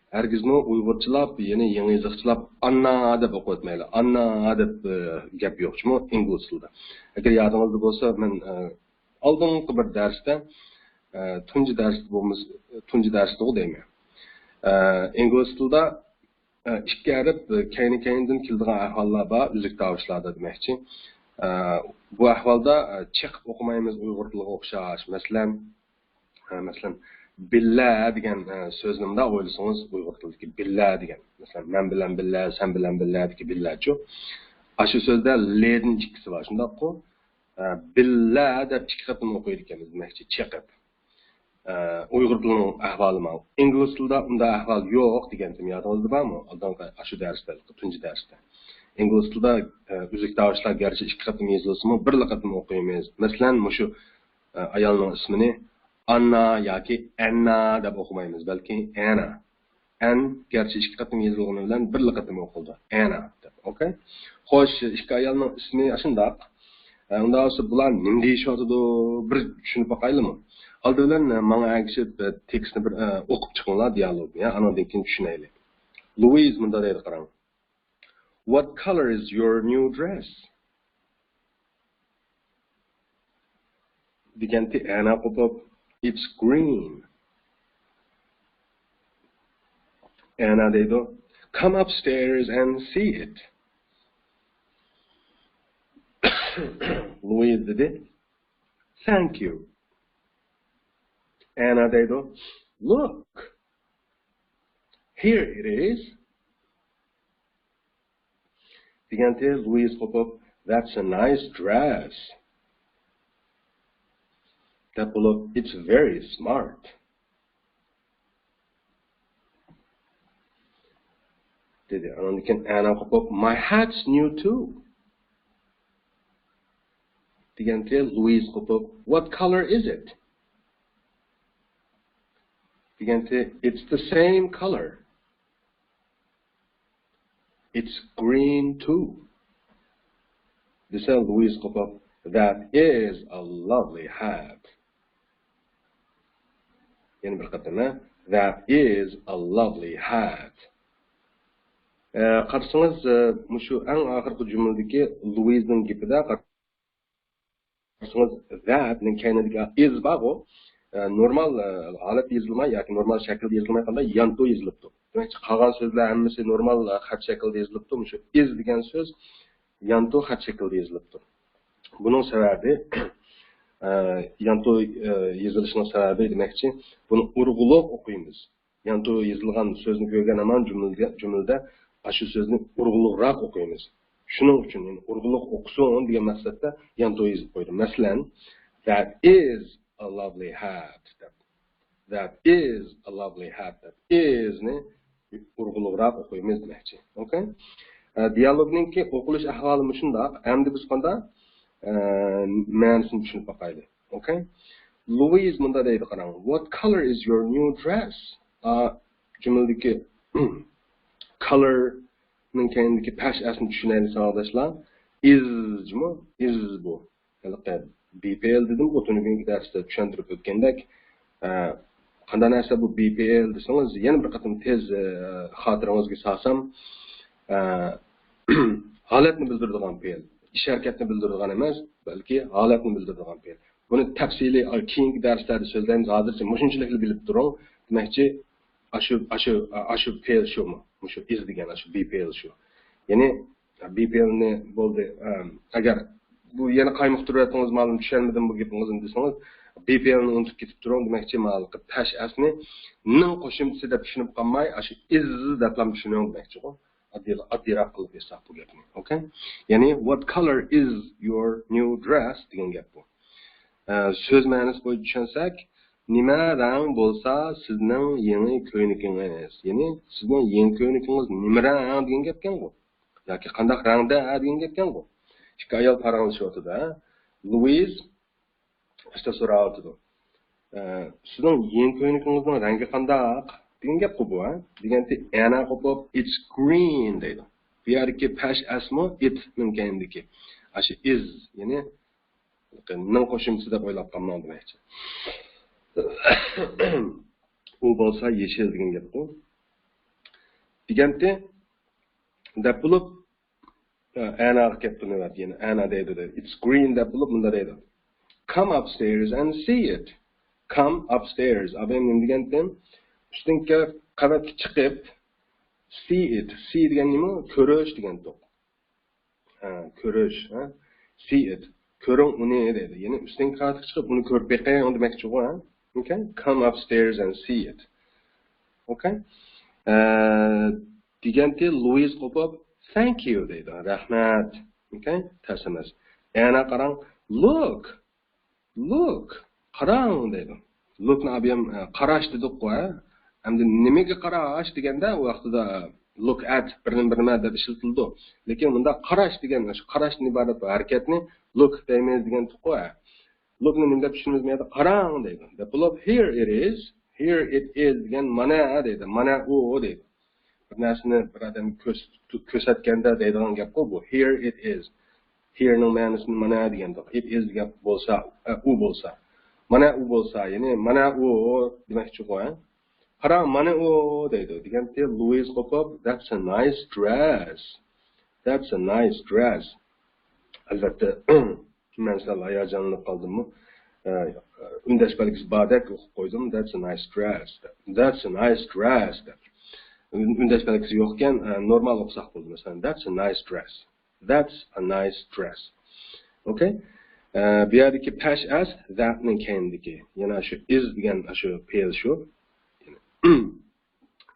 ھەرگىزمۇ ئۇيغۇرچىلاپ، يەنى يېڭى يېزىقچىلاپ ئاننا دەپ ئوقۇۋەتمەيلى. ئاننا دەپ، ئە، گەپ يوق جۇمۇ ئىنگلىز تىلىدا. ئەگەر يادىڭىزدا بولسا، مەن، ئە، ئالدىنقى بىر دەرستە، ئە، تۇنجى دەرستە بولمىسا، تۇنجى دەرستىغۇ دەيمەن. ئە، ئىنگلىز تىلىدا ئىككى ھەرپ كەينى-كەينىدىن كېلىدىغان ئەھۋاللار بار، ئۈزۈك تاۋۇشلاردا دېمەكچى. بۇ ئەھۋالدا چېقىپ ئوقۇمايمىز ئۇيغۇر تىلىغا ئوخشاش. مەسىلەن، مەسىلەن، بىللە دېگەن سۆزنى مۇنداق ئويلىسىڭىز، ئۇيغۇر تىلىدىكى بىللە دېگەن، مەسىلەن، مەن بىلەن بىللە، سەن بىلەن بىللەدىكى بىللەچۇ. ئاشۇ سۆزدە لېدىن ئىككىسى بار، شۇنداققۇ؟ بىللە دەپ ئىككى قېتىم ئوقۇيدىكەنمىز، دېمەكچى، چېقىپ. ئە، ئۇيغۇر تىلىنىڭ ئەھۋالى ماۋۇ. ئىنگلىز تىلىدا ئۇنداق ئەھۋال يوق دېگەنتىم، يادىڭىزدا بارمۇ؟ ئالدىنقى ئاشۇ دەرستە، تۇنجى دەرستە. ئىنگلىز تىلىدا، ئە، ئۈزۈك تاۋۇشلار گەرچە ئىككى قېتىم يېزىلسىمۇ، بىرلا قېتىم ئوقۇيمىز. مەسىلەن، مۇشۇ، ئە، ئايالنىڭ ئىسمىنى ئاننا ياكى ئەننا دەپ ئوقۇمايمىز، بەلكى ئەنا. ئەن گەرچە ئىككى قېتىم يېزىلغىنى بىلەن بىرلا قېتىم ئوقۇلىدۇ. ئەنا دەپ. ئوكەي؟ خوش، ئىككى ئايالنىڭ ئىسمى ئاشۇنداق. ئە، ئۇنداق بولسا بۇلار نېمە دېيىشىۋاتىدۇ؟ بىر چۈشىنىپ باقايلىمۇ؟ ئالدى بىلەن، ئە، ماڭا ئەگىشىپ، ئە، تېكىستنى بىر، ئە، ئوقۇپ چىقىڭلار، دىيالوگنى، يا، ئانىڭدىن كېيىن چۈشىنەيلى. لۇئىز مۇنداق دەيدۇ، قاراڭ. What color is your new dress? دېگەنتى ئەنا قوپۇپ، It's green. ئەنا دەيدۇ، Come upstairs and see it. لۇئىز دېدى، Thank you. ئەنا دەيدۇ، Look. Here it is. دېگەنتى لۇئىز قوپۇپ، That's a nice dress. دەپ بولۇپ، It's very smart. دېدى. ئاندىن كېيىن ئەنا قوپۇپ، My hat's new too. دېگەنتى لۇئىز قوپۇپ، What color is it? دېگەنتى It's the same color. It's green too. دېسە لۇئىز قوپۇپ، That is a lovely hat. يەنە بىر قېتىم، ھە؟ That is a lovely hat. ئە، قارىسىڭىز، ئە، مۇشۇ ئەڭ ئاخىرقى جۈملىدىكى لۇئىزنىڭ گېپىدە قارىسىڭىز، that نىڭ كەينىدىكى is بارغۇ، ئە، نورمال، ئە، ھالەتتە يېزىلماي ياكى نورمال شەكىلدە يېزىلماي، قانداق يانتو يېزىلىپتۇ. دېمەكچى، قالغان سۆزلەر ھەممىسى نورمال، ئە، خەت شەكلىدە يېزىلىپتۇ. مۇشۇ is دېگەن سۆز يانتو خەت شەكلىدە يېزىلىپتۇ. بۇنىڭ سەۋەبى، ئە، يانتو، ئە، يېزىلىشىنىڭ سەۋەبى دېمەكچى، بۇنى ئۇرغۇلۇق ئوقۇيمىز. يانتۇ يېزىلغان سۆزنى كۆرگەن ھامان جۈملىدە، جۈملىدە ئاشۇ سۆزنى ئۇرغۇلۇقراق ئوقۇيمىز. شۇنىڭ ئۈچۈن، يەنى ئۇرغۇلۇق ئوقۇسۇن دېگەن مەقسەتتە يانتۇ يېزىپ قويدۇم. مەسىلەن، That is a lovely hat دەپ. That is a lovely hat دەپ. Is نى ئۇرغۇلۇقراق ئوقۇيمىز دېمەكچى. ئوكەي؟ ئە، دىيالوگنىڭكى ئوقۇلۇش ئەھۋالى مۇشۇنداق. ئەمدى بىز قانداق، ئە، مەنىسىنى چۈشىنىپ باقايلى. ئوكەي؟ لۇئىز مۇنداق دەيدۇ، قاراڭ. What color is your new dress? ئا، جۈملىدىكى color نىڭ كەينىدىكى پەش ئەسنى چۈشىنەيلى ساۋاقداشلار. Is جۇمۇ، is بۇ. ھېلىقى be pale دېدىمغۇ، تۈنۈگۈنكى دەرستە چۈشەندۈرۈپ ئۆتكەندەك. ئە، قانداق نەرسە بۇ be pale دېسىڭىز، يەنە بىر قېتىم تېز، ئە، خاتىرىڭىزگە سالسام، ئە، ھالەتنى بىلدۈرىدىغان پېئىل. ئىش ھەرىكەتنى بىلدۈرىدىغان ئەمەس، بەلكى ھالەتنى بىلدۈرىدىغان پېئىل. بۇنى تەپسىلىي، ئا، كېيىنكى دەرسلەردە سۆزلەيمىز. ھازىرچە مۇشۇنچىلىكلا بىلىپ تۇرۇڭ. دېمەكچى، ئاشۇ، ئاشۇ، ئاشۇ پېئىل شۇمۇ؟ مۇشۇ is دېگەن ئاشۇ be pale شۇ. يەنى be pale نى بولدى. ئەم، ئەگەر بۇ يەنە قايمۇقتۇرۇۋەتتىڭىز، مەلۇم چۈشەنمىدىم بۇ گېپىڭىزنى دېسىڭىز، be pale نى ئۇنتۇپ كېتىپ تۇرۇڭ. دېمەكچى، ماۋۇ پەش ئەسنى نىڭ قوشۇمچىسى دەپ چۈشىنىپ قالماي، ئاشۇ is دەپلا چۈشىنىڭ دېمەكچىغۇ. ئاددىي، ئاددىيراق قىلىپ ئېيتساق بۇ گەپنى. ئوكەي؟ يەنى، What color is your new dress دېگەن گەپ بۇ. ئە، سۆز مەنىسى بويىچە چۈشەنسەك، نېمە رەڭ بولسا سىزنىڭ يېڭى كۆينىكىڭىز؟ يەنى سىزنىڭ يېڭى كۆينىكىڭىز نېمە رەڭ دېگەن گەپكەنغۇ؟ ياكى قانداق رەڭدە دېگەن گەپكەنغۇ؟ ئىككى ئايال پاراڭلىشىۋاتىدۇ، ھە؟ لۇئىز ئىشتا سوراۋاتىدۇ. ئە، سىزنىڭ يېڭى كۆينىكىڭىزنىڭ رەڭگى قانداق؟ دېگەن گەپقۇ بۇ، ھە؟ دېگەنتى ئەنا قوپۇپ، it's green دەيدۇ. بۇ يەردىكى پەش ئەسمۇ it نىڭ كەينىدىكى. ئاشۇ is، يەنى نىڭ قوشۇمچىسى دەپ ئويلاپ قالماڭ دېمەكچى. ئۇ بولسا يېشىل دېگەن گەپقۇ. دېگەنتى دەپ بولۇپ، ئەناغا كەپتۇ نۆۋەت، يەنى ئەنا دەيدۇ، دەيدۇ. It's green دەپ بولۇپ مۇندا دەيدۇ. Come upstairs and see it. Come upstairs. ئابايام نېمە دېگەنتىم؟ ئۈستۈنكى قەۋەتكە چىقىپ، see it. See دېگەن نېمە؟ كۆرۈش دېگەنتۇق. ھە، كۆرۈش، ھە؟ See it. كۆرۈڭ ئۇنى دەيدۇ. يەنى ئۈستۈنكى قەۋەتكە چىقىپ ئۇنى كۆرۈپ بېقىڭ دېمەكچىغۇ، ھە؟ Okay? Come upstairs and see it. Okay? ئە، دېگەنتى لۇئىز قوپۇپ، thank you دەيدۇ. رەھمەت. Okay؟ تەس ئەمەس. ئەنە قاراڭ، look. Look. قاراڭ دەيدۇ. Look نى ئابىيام، ئە، قاراش دېدۇققۇ، ھە؟ ئەمدى نېمىگە قاراش دېگەندە، ئۇ ۋاقتىدا look at، بىر نېمە، بىر نېمە دەپ ئىشلىتىلىدۇ. لېكىن مۇنداق قاراش دېگەن، شۇ قاراشتىن ئىبارەت بۇ ھەرىكەتنى look دەيمىز دېگەنتۇققۇ، ھە؟ Look نى نېمە دەپ چۈشىنىمىز؟ بۇ يەردە قاراڭ دەيدۇ. دەپ بولۇپ، here it is. Here it is دېگەن مانا دەيدۇ. مانا ئۇ دەيدۇ. بىر نەرسىنى بىر ئادەمگە كۆرس-، كۆرسەتكەندە دەيدىغان گەپقۇ بۇ. Here it is. Here نىڭ مەنىسى مانا دېگەندۇق. It is دېگەن بولسا، ئە، ئۇ بولسا. مانا ئۇ بولسا، يەنى مانا ئۇ دېمەكچىغۇ، ھە؟ قاراڭ، مانا ئۇ دەيدۇ. دېگەنتى لۇئىز قوپۇپ، that's a nice dress. That's a nice dress. ئەلۋەتتە، مەن سەل ھاياجانلىنىپ قالدىممۇ؟ ئە، ئۈندەش بەلگىسى باردەك ئوقۇپ قويدۇم. That's a nice dress. That's a nice dress دەپ. ئۈن-، ئۈندەش بەلگىسى يوقكەن، ئە، نورمال ئوقۇساق بولدى. مەسىلەن، that's a nice dress. That's a nice dress. Okay? ئە، بۇ يەردىكى پەش ئەس that نىڭ كەينىدىكى. يەنە شۇ is دېگەن شۇ پېئىل شۇ.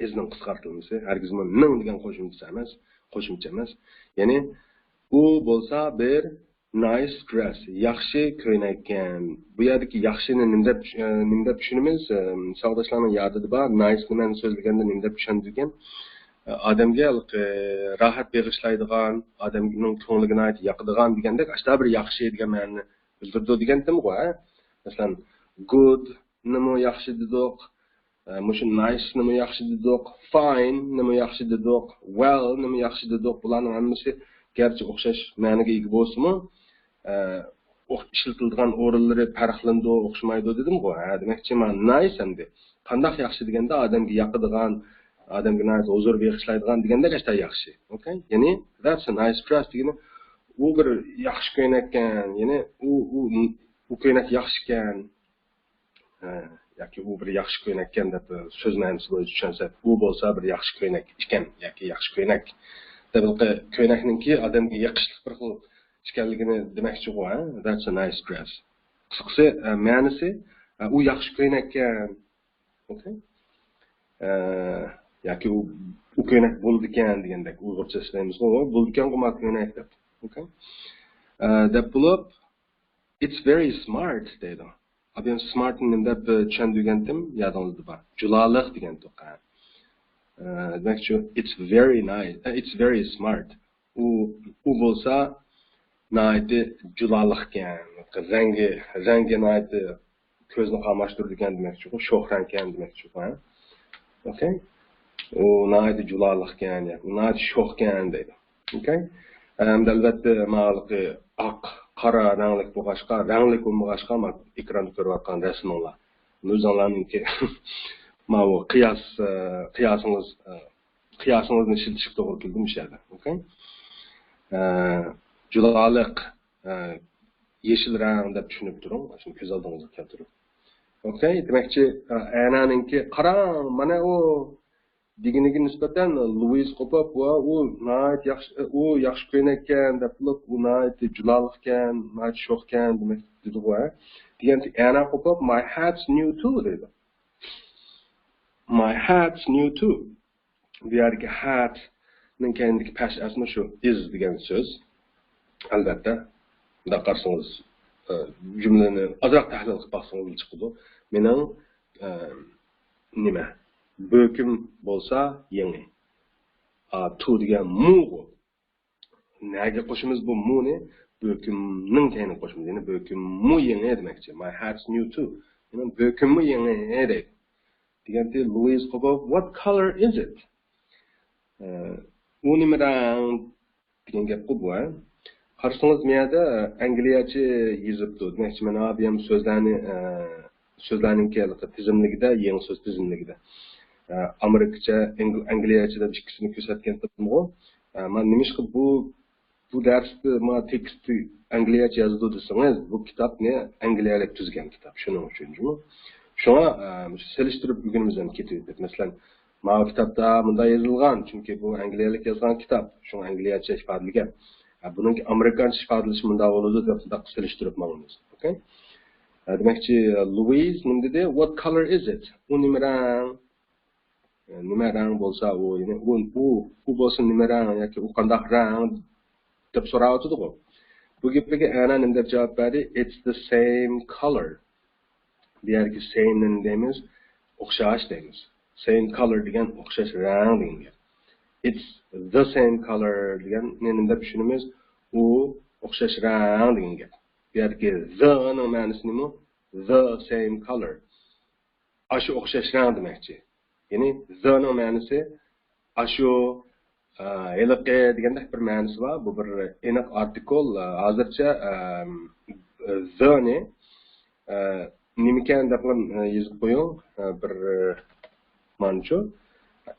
Is نىڭ قىسقارتىلمىسى. ھەرگىزمۇ نىڭ دېگەن قوشۇمچىسى ئەمەس. قوشۇمچە ئەمەس. يەنى ئۇ بولسا بىر nice dress، ياخشى كۆينەككەن. بۇ يەردىكى ياخشىنى نېمە دەپ، ئە، نېمە دەپ چۈشىنىمىز؟ ئە، ساۋاقداشلارنىڭ يادىدا بار، nice نى مەن سۆزلىگەندە نېمە دەپ چۈشەندۈرگەن؟ ئە، ئادەمگە، ئە، راھەت بېغىشلايدىغان، ئادەمنىڭ كۆڭلىگە ناھايىتى ياقىدىغان دېگەندەك، ئاشۇنداق بىر ياخشى دېگەن مەنىنى بىلدۈرىدۇ دېگەنتىمغۇ، ھە؟ مەسىلەن، good نىمۇ ياخشى دېدۇق، ئە، مۇشۇ nice نىمۇ ياخشى دېدۇق، fine نىمۇ ياخشى دېدۇق، well نىمۇ ياخشى دېدۇق. بۇلارنىڭ ھەممىسى گەرچە ئوخشاش مەنىگە ئىگە بولسىمۇ، ئە، ئوخ-، ئىشلىتىلىدىغان ئورۇنلىرى پەرقلىنىدۇ، ئوخشىمايدۇ دېدىمغۇ. ھە، دېمەكچى، مانا nice ئەمدى. قانداق ياخشى دېگەندە، ئادەمگە ياقىدىغان، ئادەمگە ناھايىتى ھۇزۇر بېغىشلايدىغان دېگەندەك ئاشتا ياخشى. Okay؟ يەنى، that's a nice dress دېگىنى، ئۇ بىر ياخشى كۆينەككەن، يەنى ئۇ، ئۇ، ئۇ كۆينەك ياخشىكەن. ھە، ياكى ئۇ بىر ياخشى كۆينەككەن دەپ سۆز مەنىسى بويىچە چۈشەنسەك، ئۇ بولسا بىر ياخشى كۆينەك ئىكەن ياكى ياخشى كۆينەك دەپ، كۆينەكنىڭكى ئادەمگە يېقىشلىق بىر خىل ئىكەنلىكىنى دېمەكچىغۇ، ھە؟ That's a nice dress. قىسقىسى، ئە، مەنىسى، ئە، ئۇ ياخشى كۆينەككەن. Okay؟ ئە، ياكى ئۇ، ئۇ كۆينەك بولىدىكەن دېگەندەك، ئۇيغۇرچە ئىشلەيمىزغۇ، بولىدىكەنغۇ ما كۆينەك دەپ. Okay؟ ئە، دەپ بولۇپ، It's very smart دەيدۇ. ئابىيام smart نى نېمە دەپ چۈشەندۈرگەنتىم؟ يادىڭىزدا بار. جۇلالىق دېگەنتۇق. ئە، دېمەكچى، it's very nice، ئە، it's very smart. ئۇ، ئۇ بولسا ناھايىتى جۇلالىقكەن. رەڭگى، رەڭگى ناھايىتى كۆزنى قاماشتۇرىدىكەن دېمەكچىغۇ، شوخ رەڭكەن دېمەكچىغۇ، ھە؟ Okay؟ ئۇ ناھايىتى جۇلالىقكەن، ياكى ئۇ ناھايىتى شوخكەن دەيدۇ. Okay؟ ئەمدى ئەلۋەتتە ماڭالىقى ئاق، قارا رەڭلىك بولغاچقا، رەڭلىك بولمىغاچقا، ما ئېكراندا كۆرۈۋاتقان رەسىمىڭلار. ئۆزۈڭلارنىڭكى ماۋۇ قىياس، ئە، قىياسىڭىز، ئە، قىياسىڭىزنى ئىشلىتىشكە توغرا كېلىدۇ مۇشۇ يەردە. Okay؟ ئە، جۇلالىق، ئە، يېشىل رەڭ دەپ چۈشىنىپ تۇرۇڭ. شۇنى كۆز ئالدىڭىزغا كەلتۈرۈڭ. Okay؟ دېمەكچى، ئە، ئەنانىڭكى قاراڭ، مانا ئۇ دېگىنىگە نىسبەتەن لۇئىز قوپۇپ، ۋا، ئۇ ناھايىتى ياخشى، ئۇ ياخشى كۆينەككەن دەپ بولۇپ، ئۇ ناھايىتى جۇلالىقكەن، ناھايىتى شوخكەن دېمەك دېدىغۇ، ھە؟ دېگەنتى ئەنا قوپۇپ، my hat's new too دەيدۇ. My hat's new too. بۇ يەردىكى hat نىڭ كەينىدىكى پەش ئەسمۇ شۇ is دېگەن سۆز. ئەلۋەتتە، مۇنداق قارىسىڭىز، ئە، جۈملىنى ئازراق تەھلىل قىلىپ باقسىڭىز چىقىدۇ. مېنىڭ، ئە، نېمە، بۆكۈم بولسا يېڭى. ئا، تو دېگەن مۇغۇ. نەگە قوشىمىز بۇ مۇنى؟ بۆكۈمنىڭ كەينىگە قوشىمىز. يەنى بۆكۈممۇ يېڭى دېمەكچى. My hat's new too. مېنىڭ بۆكۈممۇ يېڭى دەيدۇ. دېگەنتى لوئىز قوپۇپ، What color is it? ئە، ئۇ نېمە رەڭ؟ دېگەن گەپقۇ بۇ، ھە؟ قارىسىڭىز، مۇ يەردە ئەنگلىيەچە يېزىپتۇ. دېمەكچى، مانا بۇ يەم سۆزلەرنى، ئە، سۆزلەرنىڭكى ھېلىقى تىزىملىكىدە، يېڭى سۆز تىزىملىكىدە، ئە، ئامېرىكىچە، ئەنگ-، ئەنگلىيەچە دەپ ئىككىسىنى كۆرسەتكەنتىمغۇ. ئە، مانا نېمىشقا بۇ، بۇ دەرستە، مانا تېكىستى ئەنگلىيەچە يازىدۇ دېسىڭىز، بۇ كىتابنى ئەنگلىيەلىك تۈزگەن كىتاب، شۇنىڭ ئۈچۈن جۇمۇ. شۇڭا، ئە، مۇشۇ سېلىشتۇرۇپ ئۆگىنىمىز ئەمدى كېتىۋېتىپ. مەسىلەن، ماۋۇ كىتابتا مۇنداق يېزىلغان، چۈنكى بۇ ئەنگلىيەلىك يازغان كىتاب، شۇڭا ئەنگلىيەچە ئىپادىلىگەن. ھە، بۇنىڭكى ئامېرىكانچە ئىپادىلىشى مۇنداق بولىدۇ دەپ، مۇنداق سېلىشتۇرۇپ ماڭىمىز. ئوكەي؟ ھە، دېمەكچى، لوئىز نېمە دېدى؟ What color is it? ئۇ نېمە رەڭ؟ نېمە رەڭ بولسا ئۇ، يەنى ئۇ، ئۇ، ئۇ بولسا نېمە رەڭ ياكى ئۇ قانداق رەڭ دەپ سوراۋاتىدىغۇ. بۇ گەپلەرگە ئەنا نېمە دەپ جاۋاب بەردى؟ It's the same color. بۇ يەردىكى same نى نېمە دەيمىز؟ ئوخشاش دەيمىز. Same color دېگەن ئوخشاش رەڭ دېگەن گەپ. It's the same color دېگەننى نېمە دەپ چۈشىنىمىز؟ ئۇ ئوخشاش رەڭ دېگەن گەپ. بۇ يەردىكى the نىڭ مەنىسى نېمە؟ The same color. ئاشۇ ئوخشاش رەڭ دېمەكچى. يەنى the نىڭ مەنىسى ئاشۇ، ئا، ھېلىقى دېگەندەك بىر مەنىسى بار. بۇ بىر ئېنىق ئارتىكل. ھازىرچە، ئا، the نى، ئا، نېمىكەن دەپلا، ئا، يېزىپ قويۇڭ. ئا، بىر، ئا، مانچۇ.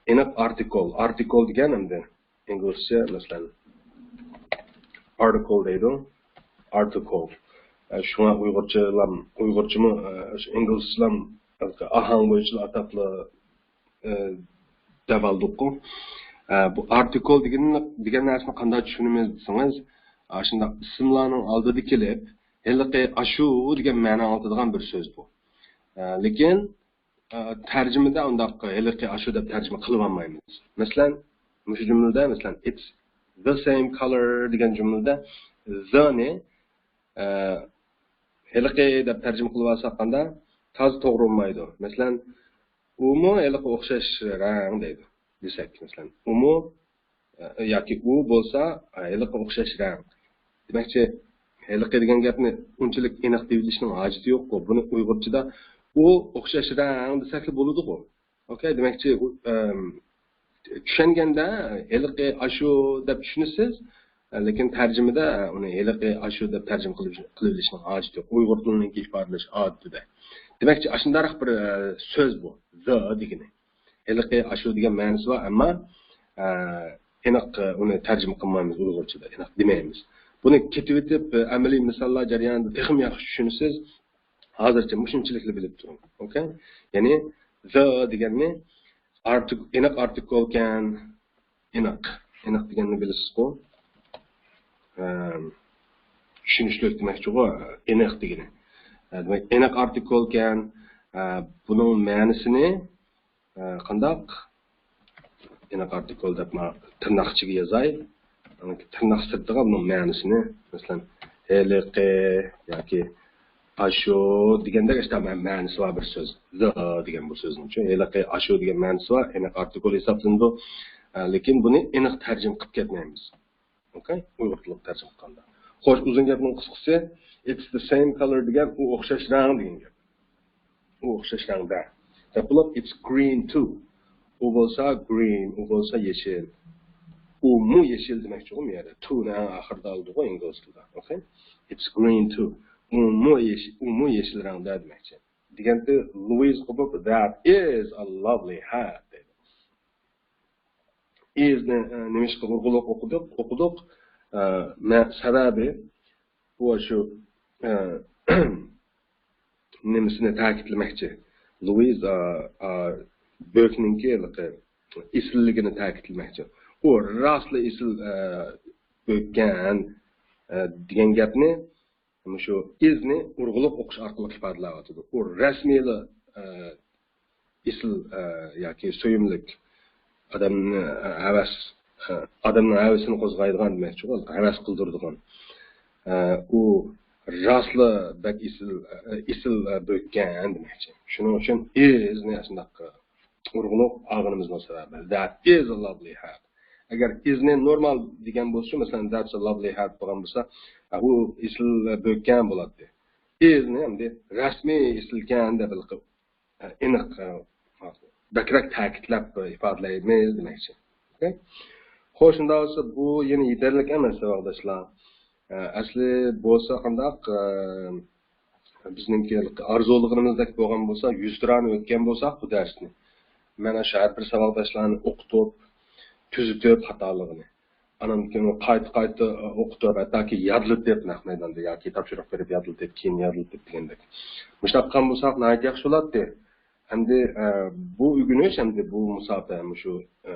ئېنىق ئارتىكل. ئارتىكل دېگەن ئەمدى ئىنگلىزچە، مەسىلەن، ئارتىكل دەيدۇ. ئارتىكل. ئە، شۇڭا ئۇيغۇرچىلام-، ئۇيغۇرچىمۇ، ئە، شۇ ئىنگلىزچىلام ئاھاڭ بويىچىلا ئاتاپلا، ئە، دەۋالدۇققۇ. ئە، بۇ ئارتىكل دېگەن، دېگەن نەرسىنى قانداق چۈشىنىمىز دېسىڭىز، ئاشۇنداق ئىسىملارنىڭ ئالدىدا كېلىپ، ھېلىقى ئاشۇ دېگەن مەنە ئاڭلىتىدىغان بىر سۆز بۇ. ئە، لېكىن، ئە، تەرجىمىدە ئۇنداق ھېلىقى ئاشۇ دەپ تەرجىمە قىلىۋالمايمىز. مەسىلەن، مۇشۇ جۈملىدە، مەسىلەن، it's the same color دېگەن جۈملىدە the نى، ئە، ھېلىقى دەپ تەرجىمە قىلىۋالساق قاندا تازا توغرا بولمايدۇ. مەسىلەن، ئۇمۇ ھېلىقى ئوخشاش رەڭ دەيدۇ دېسەك، مەسىلەن، ئۇمۇ ياكى ئۇ بولسا ھېلىقى ئوخشاش رەڭ. دېمەكچى، ھېلىقى دېگەن گەپنى ئۇنچىلىك ئېنىق دېيىۋېلىشنىڭ ھاجىتى يوققۇ. بۇنى ئۇيغۇرچىدا ئۇ ئوخشاش رەڭ دېسەكلا بولىدىغۇ. ئوكەي، دېمەكچى، ئۇ، ئەم، چۈشەنگەندە ھېلىقى ئاشۇ دەپ چۈشىنىسىز، لېكىن تەرجىمىدە ئۇنى ھېلىقى ئاشۇ دەپ تەرجىمە قىلىش، قىلىۋېلىشنىڭ ھاجىتى يوق. ئۇيغۇر تىلىنىڭكى ئىپادىلەش ئادىتىدە. دېمەكچى، ئاشۇنداقراق بىر، ئە، سۆز بۇ، the دېگىنى. ھېلىقى ئاشۇ دېگەن مەنىسى بار، ئەمما، ئە، ئېنىق، ئە، ئۇنى تەرجىمە قىلمايمىز ئۇيغۇرچىدا، ئېنىق دېمەيمىز. بۇنى كېتىۋېتىپ، ئە، ئەمەلىي مىساللار جەريانىدا تېخىمۇ ياخشى چۈشىنىسىز. ھازىرچە مۇشۇنچىلىكلا بىلىپ تۇرۇڭ. ئوكەي؟ يەنى the دېگەننى ئارتىك-، ئېنىق ئارتىكلكەن، ئېنىق. ئېنىق دېگەننى بىلىسىزغۇ؟ ئەم، چۈشىنىشلىك دېمەكچىغۇ، ئېنىق دېگىنى. ئە، دېمەك، ئېنىق ئارتىكلكەن. ئە، بۇنىڭ مەنىسىنى، ئە، قانداق؟ ئېنىق ئارتىكل دەپ ما-، تىرناق ئىچىگە يازاي. تىرناق سىرتىغا بۇنىڭ مەنىسىنى، مەسىلەن، ھېلىقى ياكى ئاشۇ دېگەندەك ئىشتا مە-، مەنىسى بار بىر سۆز. the دېگەن بۇ سۆزنىڭچۇ. ھېلىقى ئاشۇ دېگەن مەنىسى بار، ئېنىق ئارتىكل ھېسابلىنىدۇ. ئە، لېكىن بۇنى ئېنىق تەرجىمە قىلىپ كەتمەيمىز. ئوكەي؟ ئۇيغۇر تىلىغا تەرجىمە قىلغاندا. خوش، ئۇزۇن گەپنىڭ قىسقىسى، it's the same color دېگەن ئۇ ئوخشاش رەڭ دېگەن گەپ. ئۇ ئوخشاش رەڭدە. دەپ بولۇپ، it's green too. ئۇ بولسا green، ئۇ بولسا يېشىل. ئۇمۇ يېشىل دېمەكچىغۇ بۇ يەردە. to نى ئەڭ ئاخىرىدا ئالدىغۇ ئىنگلىز تىلىدا. ئوكەي؟ It's green too. ئۇمۇ يېشىل، ئۇمۇ يېشىل رەڭدە دېمەكچى. دېگەنتى لوئىز قوپۇپ، That is a lovely hat دەيدۇ. is نى، ئە، نېمىشقا ئۇرغۇلۇق ئوقۇدۇق؟ ئوقۇدۇق. ئە، مە-، سەۋەبى بۇ شۇ، ئە، نېمىسىنى تەكىتلىمەكچى. لوئىز، ئا، ئا، بۆكنىڭكى ھېلىقى ئېسىللىكىنى تەكىتلىمەكچى. ئۇ راستلا ئېسىل، ئە، بۆككەن، ئە، دېگەن گەپنى مۇشۇ is نى ئۇرغۇلۇق ئوقۇش ئارقىلىق ئىپادىلەۋاتىدۇ. ئۇ رەسمىيلا، ئە، ئېسىل، ئە، ياكى سۆيۈملۈك، ئادەمنى، ئە، ھەۋەس، ئە، ئادەمنىڭ ھەۋىسىنى قوزغايدىغان دېمەكچىغۇ، ھەۋەس قىلدۇرىدىغان. ئە، ئۇ راستلا بەك ئېسىل، ئېسىل بۆككەن دېمەكچى. شۇنىڭ ئۈچۈن is نى شۇنداق ئۇرغۇلۇق ئالغىنىمىزنىڭ سەۋەبى. That is a lovely hat. ئەگەر is نى نورمال دېگەن بولسا، مەسىلەن، that's a lovely hat بولغان بولسا، ئۇ ئېسىل بۆككەن بولاتتى. Is نى ئەمدى رەسمىي ئېسىلكەن دەپ ئېنىق، بەكرەك تەكىتلەپ ئىپادىلەيمىز دېمەكچى. ئوكەي؟ خوش، شۇنداق بولسا بۇ يەنە يېتەرلىك ئەمەس، ساۋاقداشلار. ئەسلى بولسا قانداق، بىزنىڭكى ئارزۇلىغىنىمىزدەك بولغان بولسا، يۈزتۇرانە ئۆتكەن بولساق بۇ دەرسنى، مەن شۇ ھەر بىر ساۋاقداشلارنى ئوقۇتۇپ، تۈزىتىپ خاتالىقىنى، ئانان كېيىن قايتا-قايتا ئوقۇتۇپ، ھەتتاكى يادلىتىپ، نەق مەيداندا ياكى تاپشۇرۇق بېرىپ يادلىتىپ، كېيىن يادلىتىپ دېگەندەك. مۇشۇنداق قىلغان بولساق ناھايىتى ياخشى بولاتتى. ئەمدى، ئە، بۇ ئۆگىنىش، ئەمدى بۇ مۇساپە، مۇشۇ، ئە،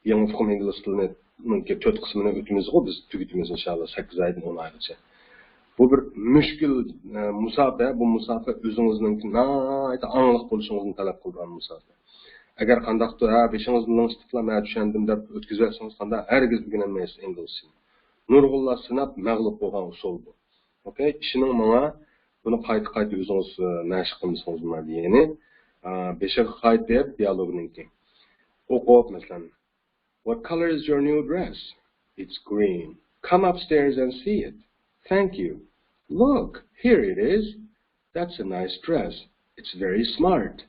يېڭى ئۇقۇم ئىنگلىز تىلىنىڭكى تۆت قىسمىنى ئۆتىمىزغۇ، بىز تۈگىتىمىز ئىنشاللا سەككىز ئايدىن ئون ئايغىچە. بۇ بىر مۈشكۈل، ئە، مۇساپە، بۇ مۇساپە ئۆزىڭىزنىڭكى ناھايىتى ئاڭلىق بولۇشىڭىزنى تەلەپ قىلىدىغان مۇساپە. ئەگەر قانداقتۇر، ھە، بېشىڭىزنى لىڭشىتىپلا، مەن چۈشەندىم دەپ ئۆتكۈزۈۋەتسىڭىز، قانداق، ھەرگىز ئۆگىنەلمەيسىز ئىنگلىزچىنى. نۇرغۇنلار سىناپ مەغلۇپ بولغان ئۇسۇل بۇ. ئوكەي، ئىشىنىڭ ماڭا، بۇنى قايتا-قايتا ئۆزىڭىز، ئە، مەشىق قىلمىسىڭىز بولمايدۇ. يەنى، ئە، بېشىغا قايتىپ دىيالوگنىڭكى. ئوقۇپ، مەسىلەن، What color is your new dress? It's green. Come upstairs and see it. Thank you. Look, here it is. That's a nice dress. It's very smart.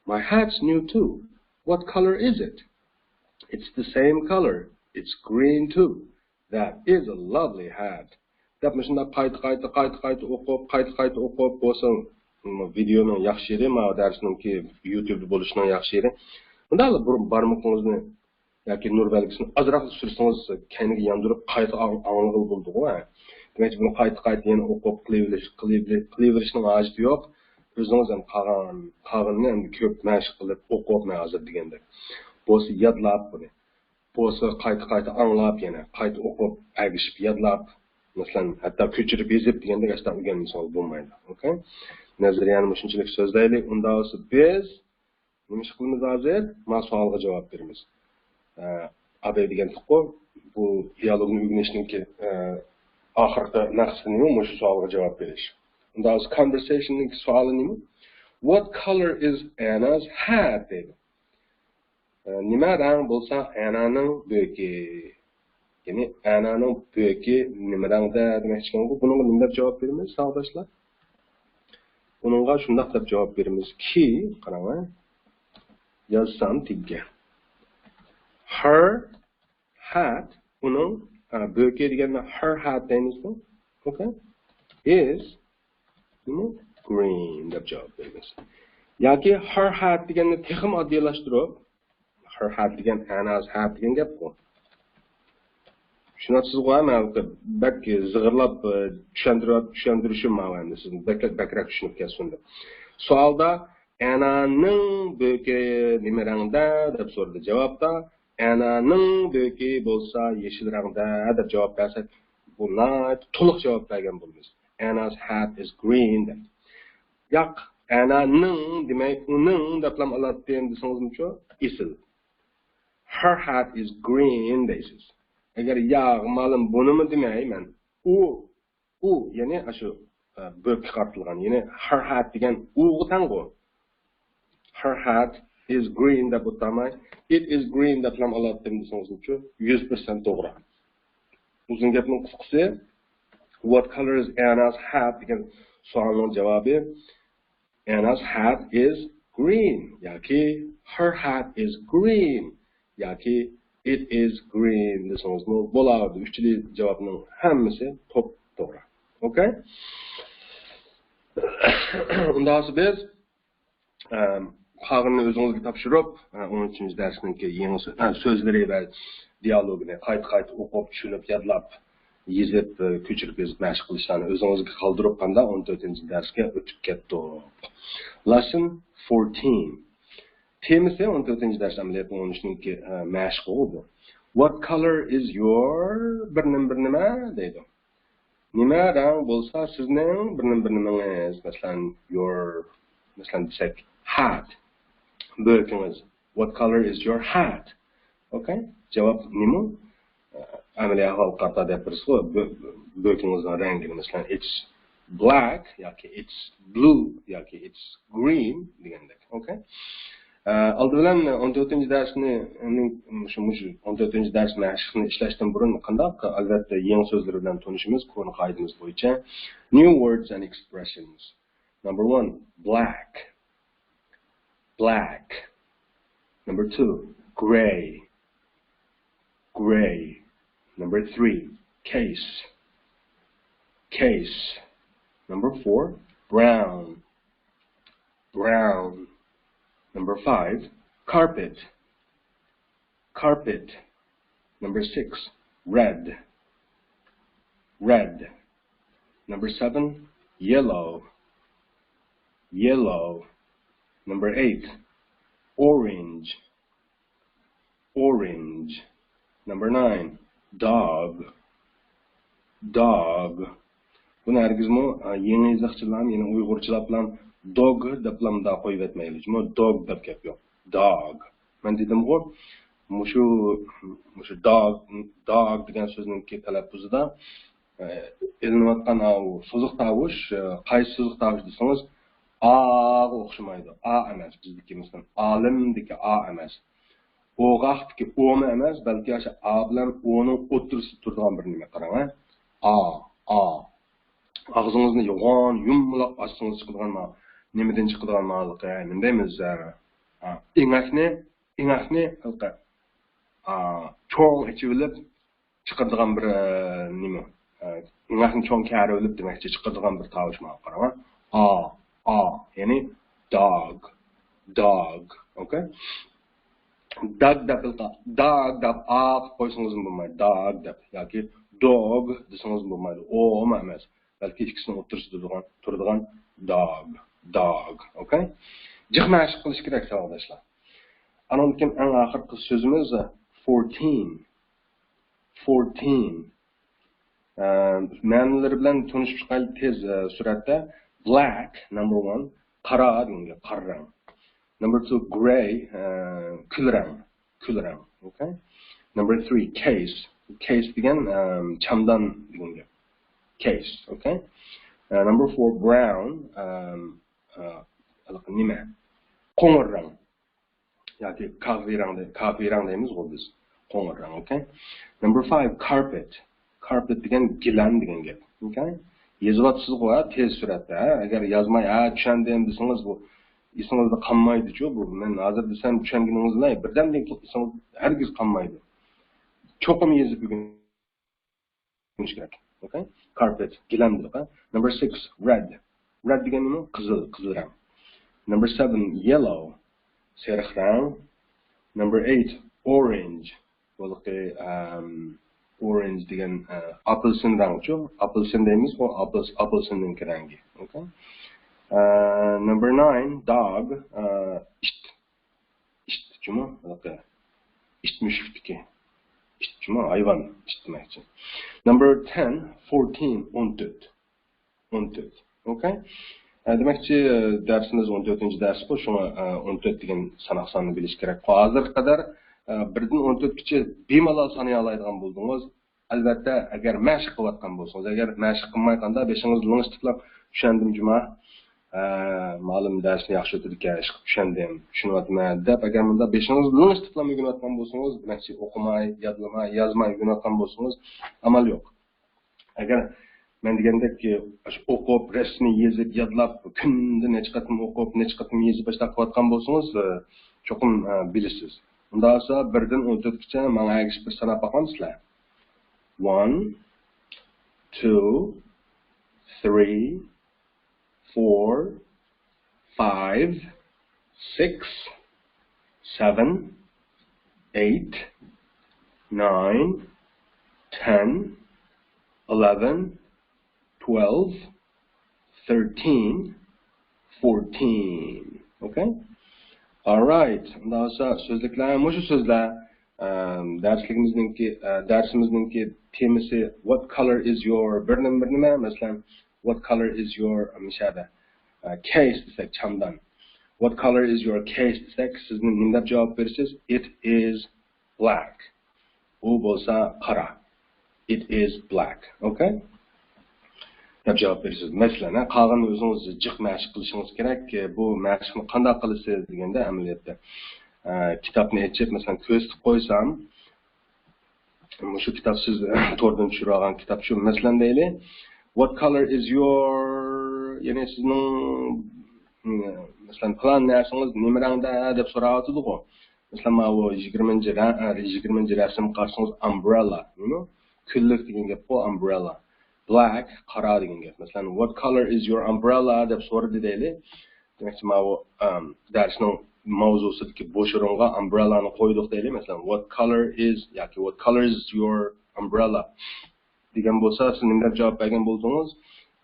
My hat's new too. What color is it? It's the same color. It's green too. That is a lovely hat. دەپ مۇشۇنداق قايتا-قايتا، قايتا-قايتا ئوقۇپ، قايتا-قايتا ئوقۇپ بولسا، م، ۋىدېئونىڭ ياخشى يېرى، ماۋۇ دەرسنىڭكى يۇتۇبتا بولۇشىنىڭ ياخشى يېرى. مۇنداقلا بۇرۇن بارمىقىڭىزنى ياكى نۇر بەلگىسىنى ئازراق سۈرسىڭىز، كەينىگە ياندۇرۇپ قايتا ئاڭ-، ئاڭلىغىلى بولىدىغۇ، ھە. دېمەك، بۇنى قايتا-قايتا يەنە ئوقۇپ قىلىۋېلىش، قىلىۋېلىش، قىلىۋېلىشنىڭ ھاجىتى يوق. ئۆزىڭىز ھەم قالغان، قالغىنىنى ئەمدى كۆپ مەشىق قىلىپ ئوقۇپ، مەن ھازىر دېگەندەك. بولسا يادلاپ بۇنى. بولسا قايتا-قايتا ئاڭلاپ يەنە، قايتا ئوقۇپ، ئەگىشىپ يادلاپ، مەسىلەن، ھەتتا كۆچۈرۈپ يېزىپ دېگەندەك ئەسلا ئۆگەنمىسىڭىز بولمايدۇ. ئوكەي؟ نەزەرىيەنى مۇشۇنچىلىك سۆزلەيلى. ئۇنداق بولسا بىز نېمە ئىش قىلىمىز ھازىر؟ ما سوئالغا جاۋاب بېرىمىز. ئە، ئابەي دېگەنتۇققۇ، بۇ دىيالوگنى ئۆگىنىشنىڭكى، ئە، ئاخىرقى مەقسىتى نېمە؟ مۇشۇ سوئالغا جاۋاب بېرىش. ئۇنداق بولسا conversation نىڭكى سوئالى نېمە؟ What color is Anna's hat؟ دەيدۇ. ئە، نېمە رەڭ بولسا ئەنانىڭ بۆكى؟ يەنى ئەنانىڭ بۆكى نېمە رەڭدە دېمەكچىكەنغۇ. بۇنىڭغا نېمە دەپ جاۋاب بېرىمىز، ساۋاقداشلار؟ بۇنىڭغا شۇنداق دەپ جاۋاب بېرىمىزكى، قاراڭ، يازسام تېگىگە. Her hat، ئۇنىڭ، ئە، بۆكى دېگەندە her hat دەيمىزغۇ. ئوكەي؟ Is نېمە؟ Green دەپ جاۋاب بېرىمىز. ياكى her hat دېگەننى تېخىمۇ ئاددىيلاشتۇرۇپ، her hat دېگەن Anna's hat دېگەن گەپقۇ. چۈشىنىۋاتىسىزغۇ، ھە؟ مەن بەك زىغىرلاپ، ئە، چۈشەندۈرۈپ، چۈشەندۈرۈشۈم ماۋۇ ئەمدى سىزنى بەك، بەكرەك چۈشىنىپ كەتسۇن دەپ. سوئالدا ئەنانىڭ بۆكى نېمە رەڭدە دەپ سورىدى. جاۋابتا ئەنانىڭ بۆكى بولسا يېشىل رەڭدە دەپ جاۋاب بەرسەك، بۇ ناھايىتى تولۇق جاۋاب بەرگەن بولىمىز. Anna's hat is green دەپ. ياق، ئەنانىڭ دېمەي، ئۇنىڭ دەپلا ئالاتتىم دېسىڭىزمۇچۇ؟ ئېسىل. Her hat is green دەيسىز. ئەگەر ياق، مالىم بۇنىمۇ دېمەي مەن، ئۇ، ئۇ، يەنى ئاشۇ، ئە، بۆككە قارىتىلغان، يەنى her hat دېگەن ئۇغا تەڭغۇ. Her hat is green دەپ ئولتۇرماي، it is green دەپلا ئالاتتىم دېسىڭىزمۇچۇ؟ يۈز پىرسەنت توغرا. ئۇزۇن گەپنىڭ قىسقىسى، What color is Anna's hat دېگەن سوئالنىڭ جاۋابى Anna's hat is green ياكى her hat is green ياكى it is green دېسىڭىزمۇ بولىدۇ. ئۈچىلا جاۋابنىڭ ھەممىسى توپ توغرا. ئوكەي؟ ئۇنداق بولسا بىز، ئە، قالغىنىنى ئۆزىڭىزگە تاپشۇرۇپ، ئە، ئون ئۈچىنچى دەرسنىڭكى يېڭى سۆ-، ئە، سۆزلىرى ۋە دىيالوگىنى قايتا-قايتا ئوقۇپ، چۈشىنىپ، يادلاپ، يېزىپ، ئە، كۆچۈرۈپ يېزىپ مەشىق قىلىشلارنى ئۆزىڭىزگە قالدۇرۇپ، قانداق ئون تۆتىنچى دەرسكە ئۆتۈپ كەتتۇق. Lesson fourteen. تېمىسى ئون تۆتىنچى دەرس ئەمەلىيەتتە ئون ئۈچنىڭكى، ئە، مەشقىغۇ بۇ. What color is your بىر نېمە بىر نېمە دەيدۇ. نېمە رەڭ بولسا سىزنىڭ بىر نېمە بىر نېمىڭىز، مەسىلەن، your، مەسىلەن دېسەك، hat، بۆكىڭىز. What color is your hat? ئوكەي؟ جاۋاب نېمە؟ ئەمەلىي ئەھۋالغا قارىتا دەپ بېرىسىزغۇ، بۆ-، بۆكىڭىزنىڭ رەڭگىنى، مەسىلەن، it's black ياكى it's blue ياكى it's green دېگەندەك. ئوكەي. ئە، ئالدى بىلەن ئون تۆتىنچى دەرسنى، مۇشۇ، مۇشۇ ئون تۆتىنچى دەرس مەشىقنى ئىشلەشتىن بۇرۇن قانداق؟ ئەلۋەتتە، يېڭى سۆزلەر بىلەن تونۇشىمىز كونا قائىدىمىز بويىچە. New words and expressions. Number one, black. Black. Number two, gray. Gray. Number three, case. Case. Number four, brown. Brown. Number five, carpet. Carpet. Number six, red. Red. Number seven, yellow. Yellow. Number eight, orange. Orange. Number nine, dog. Dog. بۇنى ھەرگىزمۇ، ئە، يېڭى يېزىقچىلار، يەنى ئۇيغۇرچىلاپ بىلەن dog دەپلا مۇنداق قويۇۋەتمەيلى. جۇمۇ dog دەپ گەپ يوق. Dog. مەن دېدىمغۇ، مۇشۇ، مۇشۇ dog، dog دېگەن سۆزنىڭكى تەلەپپۇزىدا، ئە، ئېلىنىۋاتقان ئاۋۇ سوزۇق تاۋۇش، ئە، قايسى سوزۇق تاۋۇش دېسىڭىز، ئاغا ئوخشىمايدۇ. ئا ئەمەس، بىزدىكى مىسال، ئالىمدىكى ئا ئەمەس. ئوغاقتىكى ئومۇ ئەمەس، بەلكى ئاشۇ ئا بىلەن ئونىڭ ئوتتۇرىسىدا تۇرىدىغان بىر نېمە، قاراڭ، ھە. ئا، ئا. ئاغزىڭىزنى يوغان يۇمىلاپ ئاچسىڭىز چىقىدىغان ما-، نېمىدىن چىقىدىغان مالىقى، نېمە دەيمىز، ھە. ئا، ئېڭەكنى، ئېڭەكنى، ھېلىقى، ئا، چوڭ ئېچىۋېلىپ چىقىرىدىغان بىر، ئە، نېمە، ئە، ئېڭەكنى چوڭ كەرىۋېلىپ دېمەكچى، چىقىرىدىغان بىر تاۋۇش ماڭا قاراڭ. ئا، ئا، يەنى dog، dog، ئوكەي؟ Dog دەپ، dog دەپ، ئا قىلىپ قويسىڭىزمۇ بولمايدۇ، dog دەپ ياكى dog دېسىڭىزمۇ بولمايدۇ، ئومۇ ئەمەس. بەلكى ئىككىسىنىڭ ئوتتۇرىسىدا تۇرىدىغان، تۇرىدىغان dog، dog، ئوكەي؟ جىق مەشىق قىلىش كېرەك، ساۋاقداشلار. ئانىڭدىن كېيىن ئەڭ ئاخىرقى سۆزىمىز fourteen. Fourteen. ئە، مەنىلىرى بىلەن تونۇشۇپ چىقايلى تېز، ئە، سۈرئەتتە. Black، number one، قارا دېگەن گەپ، قارا رەڭ. Number two، gray، ئە، كۈل رەڭ، كۈل رەڭ، ئوكەي. Number three، case. Case دېگەن، ئە، چامدان دېگەن گەپ. Case، ئوكەي. ئە، number four، brown، ئە، ئە، ھېلىقى نېمە؟ قوڭۇر رەڭ. ياكى كافىي رەڭ دەي-، كافىي رەڭ دەيمىزغۇ بىز. قوڭۇر رەڭ، ئوكەي. Number five، carpet. Carpet دېگەن گىلەم دېگەن گەپ. ئوكەي. يېزىۋاتىسىزغۇ، ھە، تېز سۈرئەتتە، ھە. ئەگەر يازماي، ھە، چۈشەندىم دېسىڭىز، بۇ ئېسىڭىزدە قالمايدۇچۇ. بۇ مەن ھازىر دېسەم چۈشەنگىنىڭىز بىلەن، بىردەمدىن كېيىن ئېسىڭىز ھەرگىز قالمايدۇ. چوقۇم يېزىپ ئۆگىنىش كېرەك. ئوكەي. Carpet، گىلەم دېدۇق، ھە. Number six، red. Red دېگەن نېمە؟ قىزىل، قىزىل رەڭ. Number seven، yellow، سېرىق رەڭ. Number eight، orange. بۇلىقى، ئەم، orange دېگەن، ئە، ئاپېلسىن رەڭچۇ. ئاپېلسىن دەيمىزغۇ، ئاپېلس-، ئاپېلسىننىڭكى رەڭگى. ئوكەي. ئە، number nine، dog، ئە، ئىت. ئىت جۇمۇ، ھېلىقى ئىت مۈشۈكتىكى. ئىت جۇمۇ، ھايۋان، ئىت دېمەكچى. Number ten، fourteen، ئون تۆت. ئون تۆت. ئوكەي. ئە، دېمەكچى، دەرسىمىز ئون تۆتىنچى دەرسقۇ، شۇڭا، ئە، ئون تۆت دېگەن ساناق ساننى بىلىش كېرەك. ھازىرغا قەدەر، ئە، بىردىن ئون تۆتكىچە بىمالال سانىيالايدىغان بولدىڭىز. ئەلۋەتتە، ئەگەر مەشىق قىلىۋاتقان بولسىڭىز، ئەگەر مەشىق قىلمايقاندا بېشىڭىزنى لىڭشىتىپلا، «چۈشەندىم جۇما، ئە، مۇئەللىم دەرسنى ياخشى ئۆتىدىكەن، ئىشقىلىپ چۈشەندىم، چۈشىنىۋاتىمەن» دەپ، ئەگەر مۇنداق بېشىڭىزنى لىڭشىتىپلا ئۆگىنىۋاتقان بولسىڭىز، دېمەكچى، ئوقۇماي، يادلىماي، يازماي ئۆگىنىۋاتقان بولسىڭىز، ئامال يوق. ئەگەر مەن دېگەندەك، ئوقۇپ، رەسىمنى يېزىپ، يادلاپ، كۈندە نەچچە قېتىم ئوقۇپ، نەچچە قېتىم يېزىپ، ئاشۇنداق قىلىۋاتقان بولسىڭىز، ئە، چوقۇم، ئە، بىلىسىز. ئۇنداق بولسا، بىردىن ئون تۆتكىچە ماڭا ئەگىشىپ بىر ساناپ باقامسىلەر؟ One، two، three، four، five، six، seven، eight، nine، ten، eleven، twelve، thirteen، fourteen. ئوكەي؟ Alright. ئۇنداق بولسا سۆزلۈكلەر، مۇشۇ سۆزلەر، ئەم، دەرسلىكىمىزنىڭكى، ئە، دەرسىمىزنىڭكى تېمىسى، what color is your، بىر نېمە، بىر نېمە، مەسىلەن، what color is your، مۇشەدە، ئە، case دېسەك، چامدان. What color is your case دېسەك، سىز نېمە دەپ جاۋاب بېرىسىز؟ It is black. ئۇ بولسا قارا. It is black. ئوكەي؟ دەپ جاۋاب بېرىسىز. مەسىلەن، ھە، قالغىنىنى ئۆزىڭىز جىق مەشىق قىلىشىڭىز كېرەك. بۇ مەشىقنى قانداق قىلىسىز دېگەندە، ئەمەلىيەتتە، ئە، كىتابنى ئېچىپ، مەسىلەن، كۆرسىتىپ قويسام، مۇشۇ كىتاب سىز توردىن چۈشۈرۈۋالغان كىتاب شۇ. مەسىلەن، دەيلى، "What color is your"، يەنى سىزنىڭ، مەسىلەن، پىلان نەرسىڭىز نېمە رەڭدە دەپ سوراۋاتىدىغۇ. مەسىلەن، ماۋۇ يىگىرمىنچى رە-، يىگىرمىنچى رەسىم قارىسىڭىز، umbrella، نېمە؟ كۈنلۈك دېگەن گەپقۇ، umbrella. Black، قارا دېگەن گەپ. مەسىلەن، "What color is your umbrella؟" دەپ سورىدى دەيلى. دېمەكچى، ماۋۇ، ئەم، دەرسنىڭ ماۋزۇسىدىكى بوش ئورۇنغا umbrella نى قويدۇق دەيلى. مەسىلەن، "What color is" ياكى "What color is your umbrella؟" دېگەن بولسا، سىز نېمە دەپ جاۋاب بەرگەن بولدىڭىز؟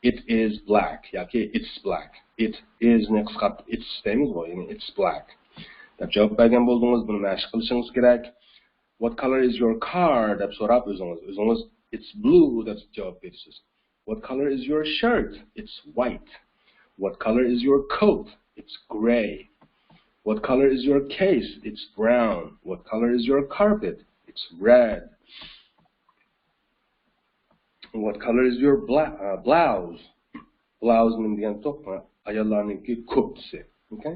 "It is black" ياكى "It's black". "It is" نى قىسقارتىپ "it's" دەيمىزغۇ، يەنى "It's black" دەپ جاۋاب بەرگەن بولدىڭىز. بۇنى مەشىق قىلىشىڭىز كېرەك. "What color is your car؟" دەپ سوراپ ئۆزىڭىز، ئۆزىڭىز "It's blue" دەپ جاۋاب بېرىسىز. "What color is your shirt?" "It's white." "What color is your coat?" "It's gray." "What color is your case?" "It's brown." "What color is your carpet?" "It's red." "What color is your bla-, uh, blouse?" Blouse نېمە دېگەن توق؟ ئاياللارنىڭكى كوپتىسى. Okay.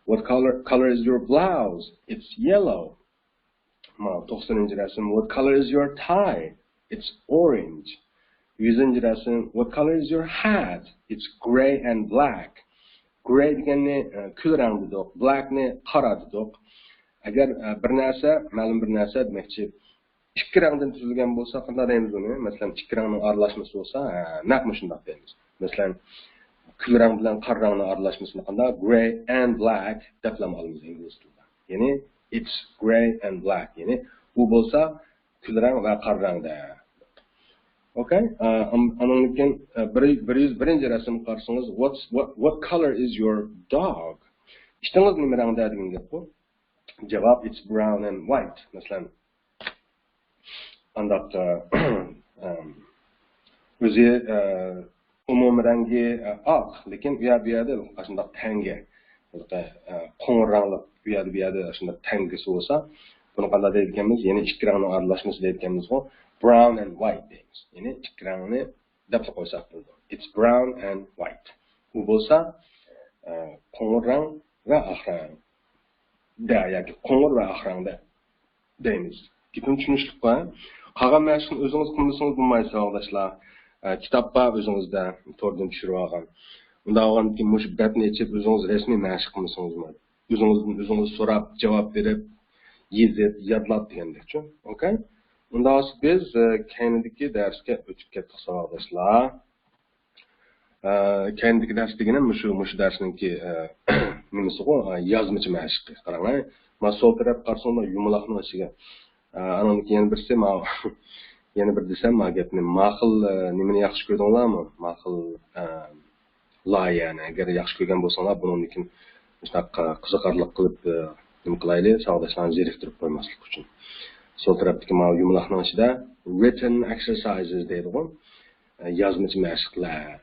"What color, color is your blouse?" "It's yellow." مانا توقسىنىنچى رەسىم. "What color is your tie?" "It's orange." يۈزىنچى رەسىم. "What color is your hat?" "It's gray and black." Gray دېگەننى، ئە، كۈل رەڭ دېدۇق، black نى قارا دېدۇق. ئەگەر، ئە، بىر نەرسە، مەلۇم بىر نەرسە دېمەكچى، ئىككى رەڭدىن تۈزۈلگەن بولسا، قانداق دەيمىز ئۇنى؟ مەسىلەن، ئىككى رەڭنىڭ ئارىلاشمىسى بولسا، ھە، نەق مۇشۇنداق دەيمىز. مەسىلەن، كۈل رەڭ بىلەن قارا رەڭنىڭ ئارىلاشمىسىنى قانداق؟ Gray and black دەپلا ئالىمىز ئىنگلىز تىلىدا. يەنى، "It's gray and black". يەنى، ئۇ بولسا كۈل رەڭ ۋە قارا رەڭدە. Okay. ئا، ئان-، ئانىڭدىن كېيىن، ئە، بىر، بىر يۈز بىرىنچى رەسىمگە قارىسىڭىز، "What's, what, what color is your dog؟" ئىتىڭىز نېمە رەڭدە دېگەن گەپ بۇ. جاۋاب، "It's brown and white". مەسىلەن، ئانداق، ئە، ئەم، ئۆزى، ئە، ئومۇمىي رەڭگى، ئە، ئاق، لېكىن ئۇ يەر بۇ يەردە ئاشۇنداق تەڭگە، ئە، قوڭۇر رەڭلىك ئۇ يەردە بۇ يەردە ئاشۇنداق تەڭگىسى بولسا، بۇنى قانداق دەيدىكەنمىز؟ يەنى ئىككى رەڭنىڭ ئارىلاشمىسى دەيدىكەنمىزغۇ، brown and white دەيمىز. يەنى ئىككى رەڭنى دەپلا قويساق بولىدۇ. It's brown and white. ئۇ بولسا، ئە، قوڭۇر رەڭ ۋە ئاق رەڭ. دە ياكى قوڭۇر ۋە ئاق رەڭدە دەيمىز. گېپىم چۈشىنىشلىكقۇ؟ قالغان مەشىقنى ئۆزىڭىز قىلمىسىڭىز بولمايدۇ، ساۋاقداشلار. ئە، كىتاب بار ئۆزىڭىزدە، توردىن چۈشۈرۈۋالغان. ئۇنداق بولغاندىكىن مۇشۇ بەتنى ئېچىپ ئۆزىڭىز رەسمىي مەشىق قىلمىسىڭىز بولمايدۇ. ئۆزىڭىزدىن ئۆزىڭىز سوراپ، جاۋاب بېرىپ، يېزىپ، يادلاپ دېگەندەكچۇ. ئوكەي؟ ئۇنداق بولسا بىز، ئە، كەينىدىكى دەرسكە ئۆتۈپ كەتتۇق، ساۋاقداشلار. ئە، كەينىدىكى دەرس دېگىنىم مۇشۇ، مۇشۇ دەرسنىڭكى، ئە، نېمىسىغۇ، ئە، يازمىچە مەشىقى. قاراڭ، ئە، ما سول تەرەپ قارىساڭلار يۇمىلاقنىڭ ئىچىگە. ئە، ئانىڭدىكى يەنە بىرسى، ما، يەنە بىر دېسەم، ما گەپنى، ما خىل، ئە، نېمىنى ياخشى كۆردۈڭلارمۇ؟ ما خىل، ئە، لايىھەنى. ئەگەر ياخشى كۆرگەن بولساڭلار، بۇنىڭدىن كېيىن مۇشۇنداق، ئە، قىزىقارلىق قىلىپ، ئە، نېمە قىلايلى، ساۋاقداشلارنى زېرىكتۈرۈپ قويماسلىق ئۈچۈن. سول تەرەپتىكى ماۋۇ يۇمىلاقنىڭ ئىچىدە written exercises دەيدىغۇ، ئە، يازمىچە مەشىقلەر.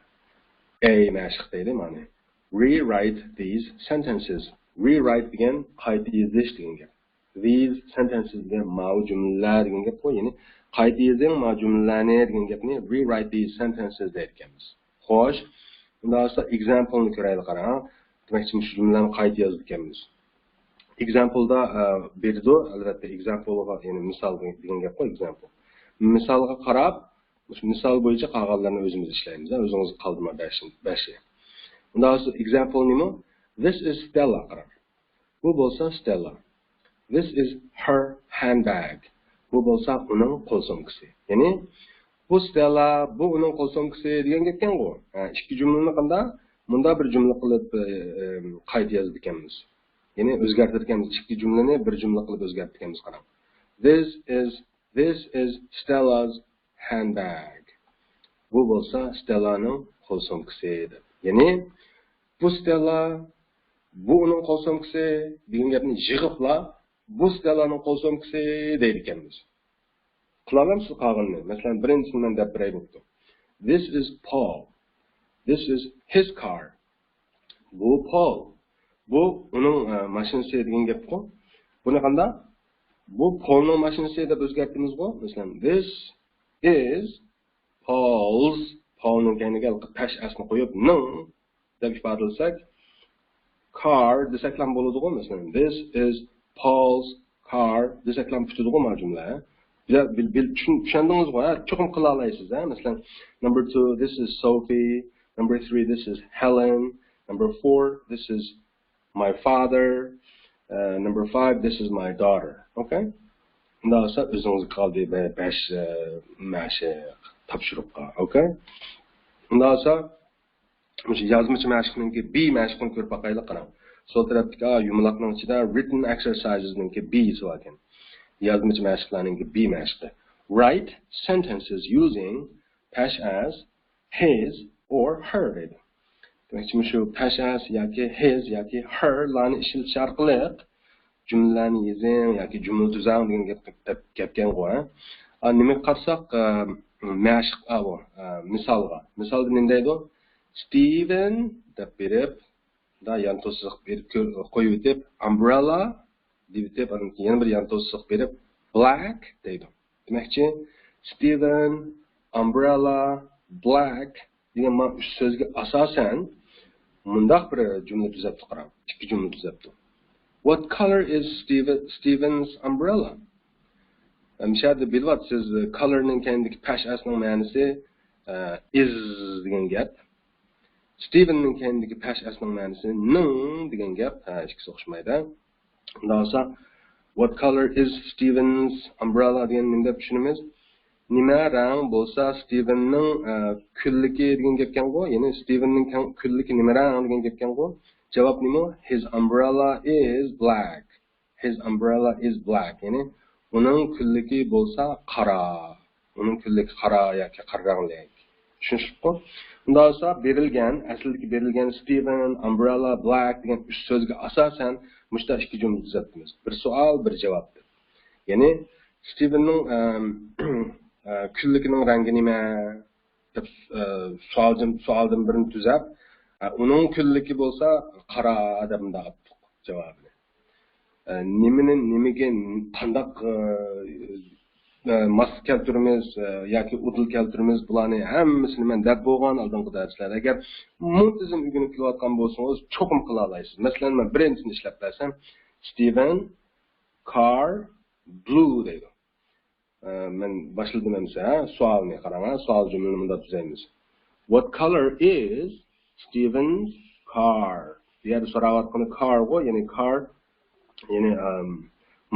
ئەي مەشىق دەيدۇ، مانا. Rewrite these sentences. Rewrite دېگەن قايتا يېزىش دېگەن گەپ. These sentences دېگەن ماۋۇ جۈملىلەر دېگەن گەپقۇ، يەنى قايتا يېزىڭ ماۋۇ جۈملىلەرنى دەيدىكەنمىز. Rewrite these sentences دەيدىكەنمىز. خوش، ئۇنداق بولسا example نى كۆرەيلى، قاراڭ. دېمەكچى، مۇشۇ جۈملىلەرنى قايتا يازىدىكەنمىز. Example دا، ئە، بېرىدۇ، ئەلۋەتتە، example غا، يەنى مىسال دېگەن گەپقۇ، example. مىسالغا قاراپ، مۇشۇ مىسال بويىچە قالغانلىرىنى ئۆزىمىز ئىشلەيمىز. ئۆزىڭىزگە قالدى ما بەشى. ئۇنداق بولسا example نېمە؟ This is Stella، قاراڭ. بۇ بولسا Stella. This is her handbag. بۇ بولسا ئۇنىڭ قول سومكىسى. يەنى، بۇ Stella، بۇ ئۇنىڭ قول سومكىسى دېگەن گەپكەنغۇ. ھە، ئىككى جۈملىنى قانداق؟ مۇنداق بىر جۈملە قىلىپ، ئە، ئە، قايتا يازىدىكەنمىز. يەنى ئۆزگەرتىدىكەنمىز. ئىككى جۈملىنى بىر جۈملە قىلىپ ئۆزگەرتىدىكەنمىز، قاراڭ. This is، this is Stella's handbag. بۇ بولسا ستېللانىڭ قول سومكىسى دەپ. يەنى، بۇ ستېللا، بۇ ئۇنىڭ قول سومكىسى دېگەن گەپنى يىغىپلا، بۇ ستېللانىڭ قول سومكىسى دەيدىكەنمىز. قىلالامسىز قالغىنىنى؟ مەسىلەن، بىرىنچىسىنى مەن دەپ بېرەي بوپتۇ. This is Paul. This is his car. بۇ پول. بۇ ئۇنىڭ، ئە، ماشىنىسى دېگەن گەپقۇ. بۇنى قانداق؟ بۇ پولنىڭ ماشىنىسى دەپ ئۆزگەرتتىمىزغۇ. مەسىلەن، this is Paul's Paulنىڭ كەينىگە پەش ئەسنى قويۇپ، نىڭ دەپ ئىپادىلىسەك، car دېسەكلەم بولىدىغۇ، مەسىلەن، this is Paul's car دېسەكلەم پۈتىدىغۇ ما جۈملە. بىل-، بىل-، بىل-، چۈشەن-، چۈشەندىڭىزغۇ، ھە؟ چوقۇم قىلالايسىز، ھە؟ مەسىلەن، number two, this is Sophie. Number three, this is Helen. Number four, this is my father. Uh, number five, this is my daughter. Okay? ئۇنداق بولسا ئۆزىڭىزگە قالدى بە-، بەش، ئە، مەشىق تاپشۇرۇققا. Okay? ئۇنداق بولسا مۇشۇ يازمىچە مەشىقنىڭكى B مەشىقىنى كۆرۈپ باقايلى، قاراڭ. سول تەرەپتىكى، ئا، يۇمىلاقنىڭ ئىچىدە written exercises نىڭكى B سى باركەن. يازمىچە مەشىقلەرنىڭكى B مەشىقى. Write sentences using پەش ئەس، his or her دەيدۇ. دېمەكچى، مۇشۇ پەش ئەس ياكى his ياكى her لارنى ئىشلىتىش ئارقىلىق جۈملىلەرنى يېزىڭ ياكى جۈملە تۈزەڭ دېگەن گەپ، گەپ، گەپكەنغۇ، ھە؟ ئا، نېمىگە قارىساق، ئە، مەشىق، ئا، بۇ، ئە، مىسالغا. مىسالدا نېمە دەيدۇ؟ ستىۋېن دەپ بېرىپ، دا يانتۇ سىزىق بېرىپ كۆ-، قويۇۋېتىپ، ئامبرېلا دېيىۋېتىپ، ئاندىن كېيىن يەنە بىر يانتۇ سىزىق بېرىپ، بلاك دەيدۇ. دېمەكچى، ستىۋېن، ئامبرېلا، بلاك دېگەن مانا ئۈچ سۆزگە ئاساسەن مۇنداق بىر جۈملە تۈزەپتۇ، قاراڭ. ئىككى جۈملە تۈزەپتۇ. What color is Steven, Steven's umbrella? ئەمدى شۇ يەردە بىلىۋاتىسىز، color نىڭ كەينىدىكى پەش ئەسنىڭ مەنىسى، ئە، is دېگەن گەپ. ستىۋېن نىڭ كەينىدىكى پەش ئەسنىڭ مەنىسى نىڭ دېگەن گەپ. ھە، ئىككىسى ئوخشىمايدۇ. ئۇنداق بولسا، what color is Steven's umbrella دېگەننى نېمە دەپ چۈشىنىمىز؟ نېمە رەڭ بولسا ستىۋېننىڭ، ئە، كۈنلۈكى دېگەن گەپكەنغۇ؟ يەنى ستىۋېننىڭ كەڭ-، كۈنلۈكى نېمە رەڭ دېگەن گەپكەنغۇ؟ جاۋاب نېمە؟ His umbrella is black. His umbrella is black. يەنى ئۇنىڭ كۈنلۈكى بولسا قارا. ئۇنىڭ كۈنلۈكى قارا ياكى قارا رەڭلىك. چۈشىنىشلىكقۇ؟ ئۇنداق بولسا بېرىلگەن، ئەسلىدىكى بېرىلگەن ستىۋېن، ئامبرېلا، بلاك دېگەن ئۈچ سۆزگە ئاساسەن مۇشۇنداق ئىككى جۈملە تۈزەتتىمىز. بىر سوئال، بىر جاۋاب دەپ. يەنى ستىۋېننىڭ، ئەم، ئە، كۈنلۈكىنىڭ رەڭگى نېمە؟ دەپ، ئە، سوئالدىن، سوئالدىن بىرنى تۈزەپ، ئە، ئۇنىڭ كۈنلۈكى بولسا قارا دەپ مۇنداق ئاپتۇق جاۋابىنى. ئە، نېمىنى نېمىگە قانداق، ئە، ئە، ماس كەلتۈرىمىز، ئە، ياكى ئۇدۇل كەلتۈرىمىز، بۇلارنى ھەممىسىنى مەن دەپ بولغان ئالدىنقى دەرسلەردە. ئەگەر مۇنتىزىم ئۆگىنىپ كېلىۋاتقان بولسىڭىز، چوقۇم قىلالايسىز. مەسىلەن، مەن بىرىنچىسىنى ئىشلەپ بەرسەم، ستىۋېن كار بلۇ دەيدۇ. ئە، مەن باشلىدىم ئەمسە، ھە؟ سوئالنى قاراڭ، ھە؟ سوئال جۈملىنى مۇنداق تۈزەيمىز. What color is Steven's car? بۇ يەردە سوراۋاتقىنى كارغۇ، يەنى كار، يەنى، ئەم،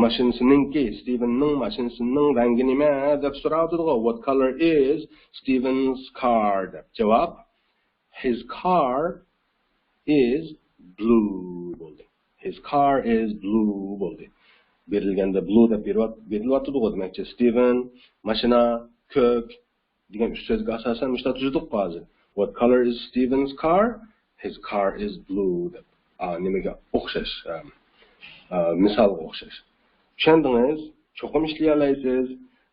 ماشىنىسىنىڭكى، ستىۋېننىڭ ماشىنىسىنىڭ رەڭگى نېمە دەپ سوراۋاتىدىغۇ. What color is Steven's car دەپ جاۋاب. His car is blue بولدى. His car is blue بولدى. بېرىلگەندە بلۇ دەپ بېرىۋات-، بېرىلىۋاتىدىغۇ، دېمەكچى، ستىۋېن، ماشىنا، كۆك دېگەن ئۈچ سۆزگە ئاساسەن مۇشۇنداق تۈزدۇققۇ ھازىر. What color is Steven's car? His car is blue دەپ. ئا، نېمىگە ئوخشاش؟ ئا، ئا، مىسالغا ئوخشاش. چۈشەندىڭىز؟ چوقۇم ئىشلىيەلەيسىز.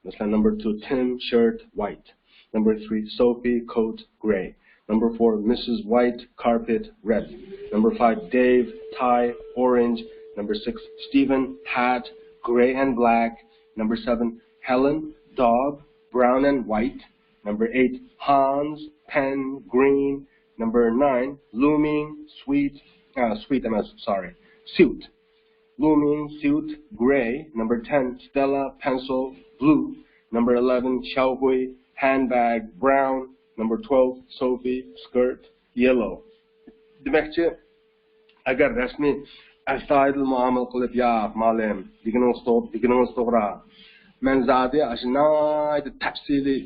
مەسىلەن، number two, Tim shirt white. Number three, Sophie coat gray. Number four, Missus White carpet red. Number five, Dave tie orange. Number six, Stephen hat gray and black. Number seven, Helen dog brown and white. Number eight, Hans pen green. Number nine, Looming sweet, uh, sweet, I'm sorry, suit. Looming suit gray. Number ten, Stella pencil blue. Number eleven, Xiaohui handbag brown. Number twelve, Sophie skirt yellow. دېمەكچى، ئەگەر رەسمىي ئەستايىدىل مۇئامىلە قىلىپ، ياق، مۇئەللىم، دېگىنىڭىز توغ-، دېگىنىڭىز توغرا. مەن زادى ئاشۇ ناھايىتى تەپسىلىي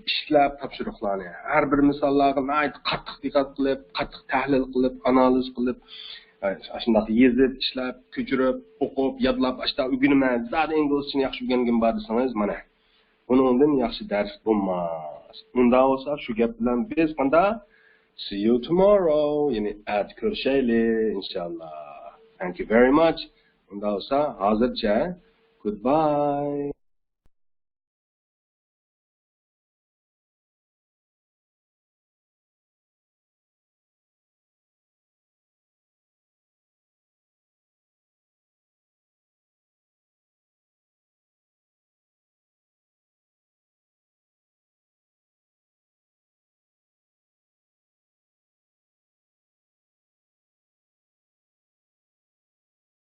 ئىشلەپ تاپشۇرۇقلارنى، ھەر بىر مىساللارغا ناھايىتى قاتتىق دىققەت قىلىپ، قاتتىق تەھلىل قىلىپ، ئانالىز قىلىپ، ئاشۇنداق يېزىپ، ئىشلەپ، كۆچۈرۈپ، ئوقۇپ، يادلاپ، ئاشۇنداق ئۆگىنىمەن. زادى ئىنگلىزچىنى ياخشى ئۆگەنگىنىم بار دېسىڭىز، مانا، بۇنىڭدىن ياخشى دەرس بولماس. ئۇنداق بولسا شۇ گەپ بىلەن بىز قانداق؟ See you tomorrow. يەنى ئەتە كۆرۈشەيلى، ئىنشاللا. Thank you very much. ئۇنداق بولسا ھازىرچە. Goodbye.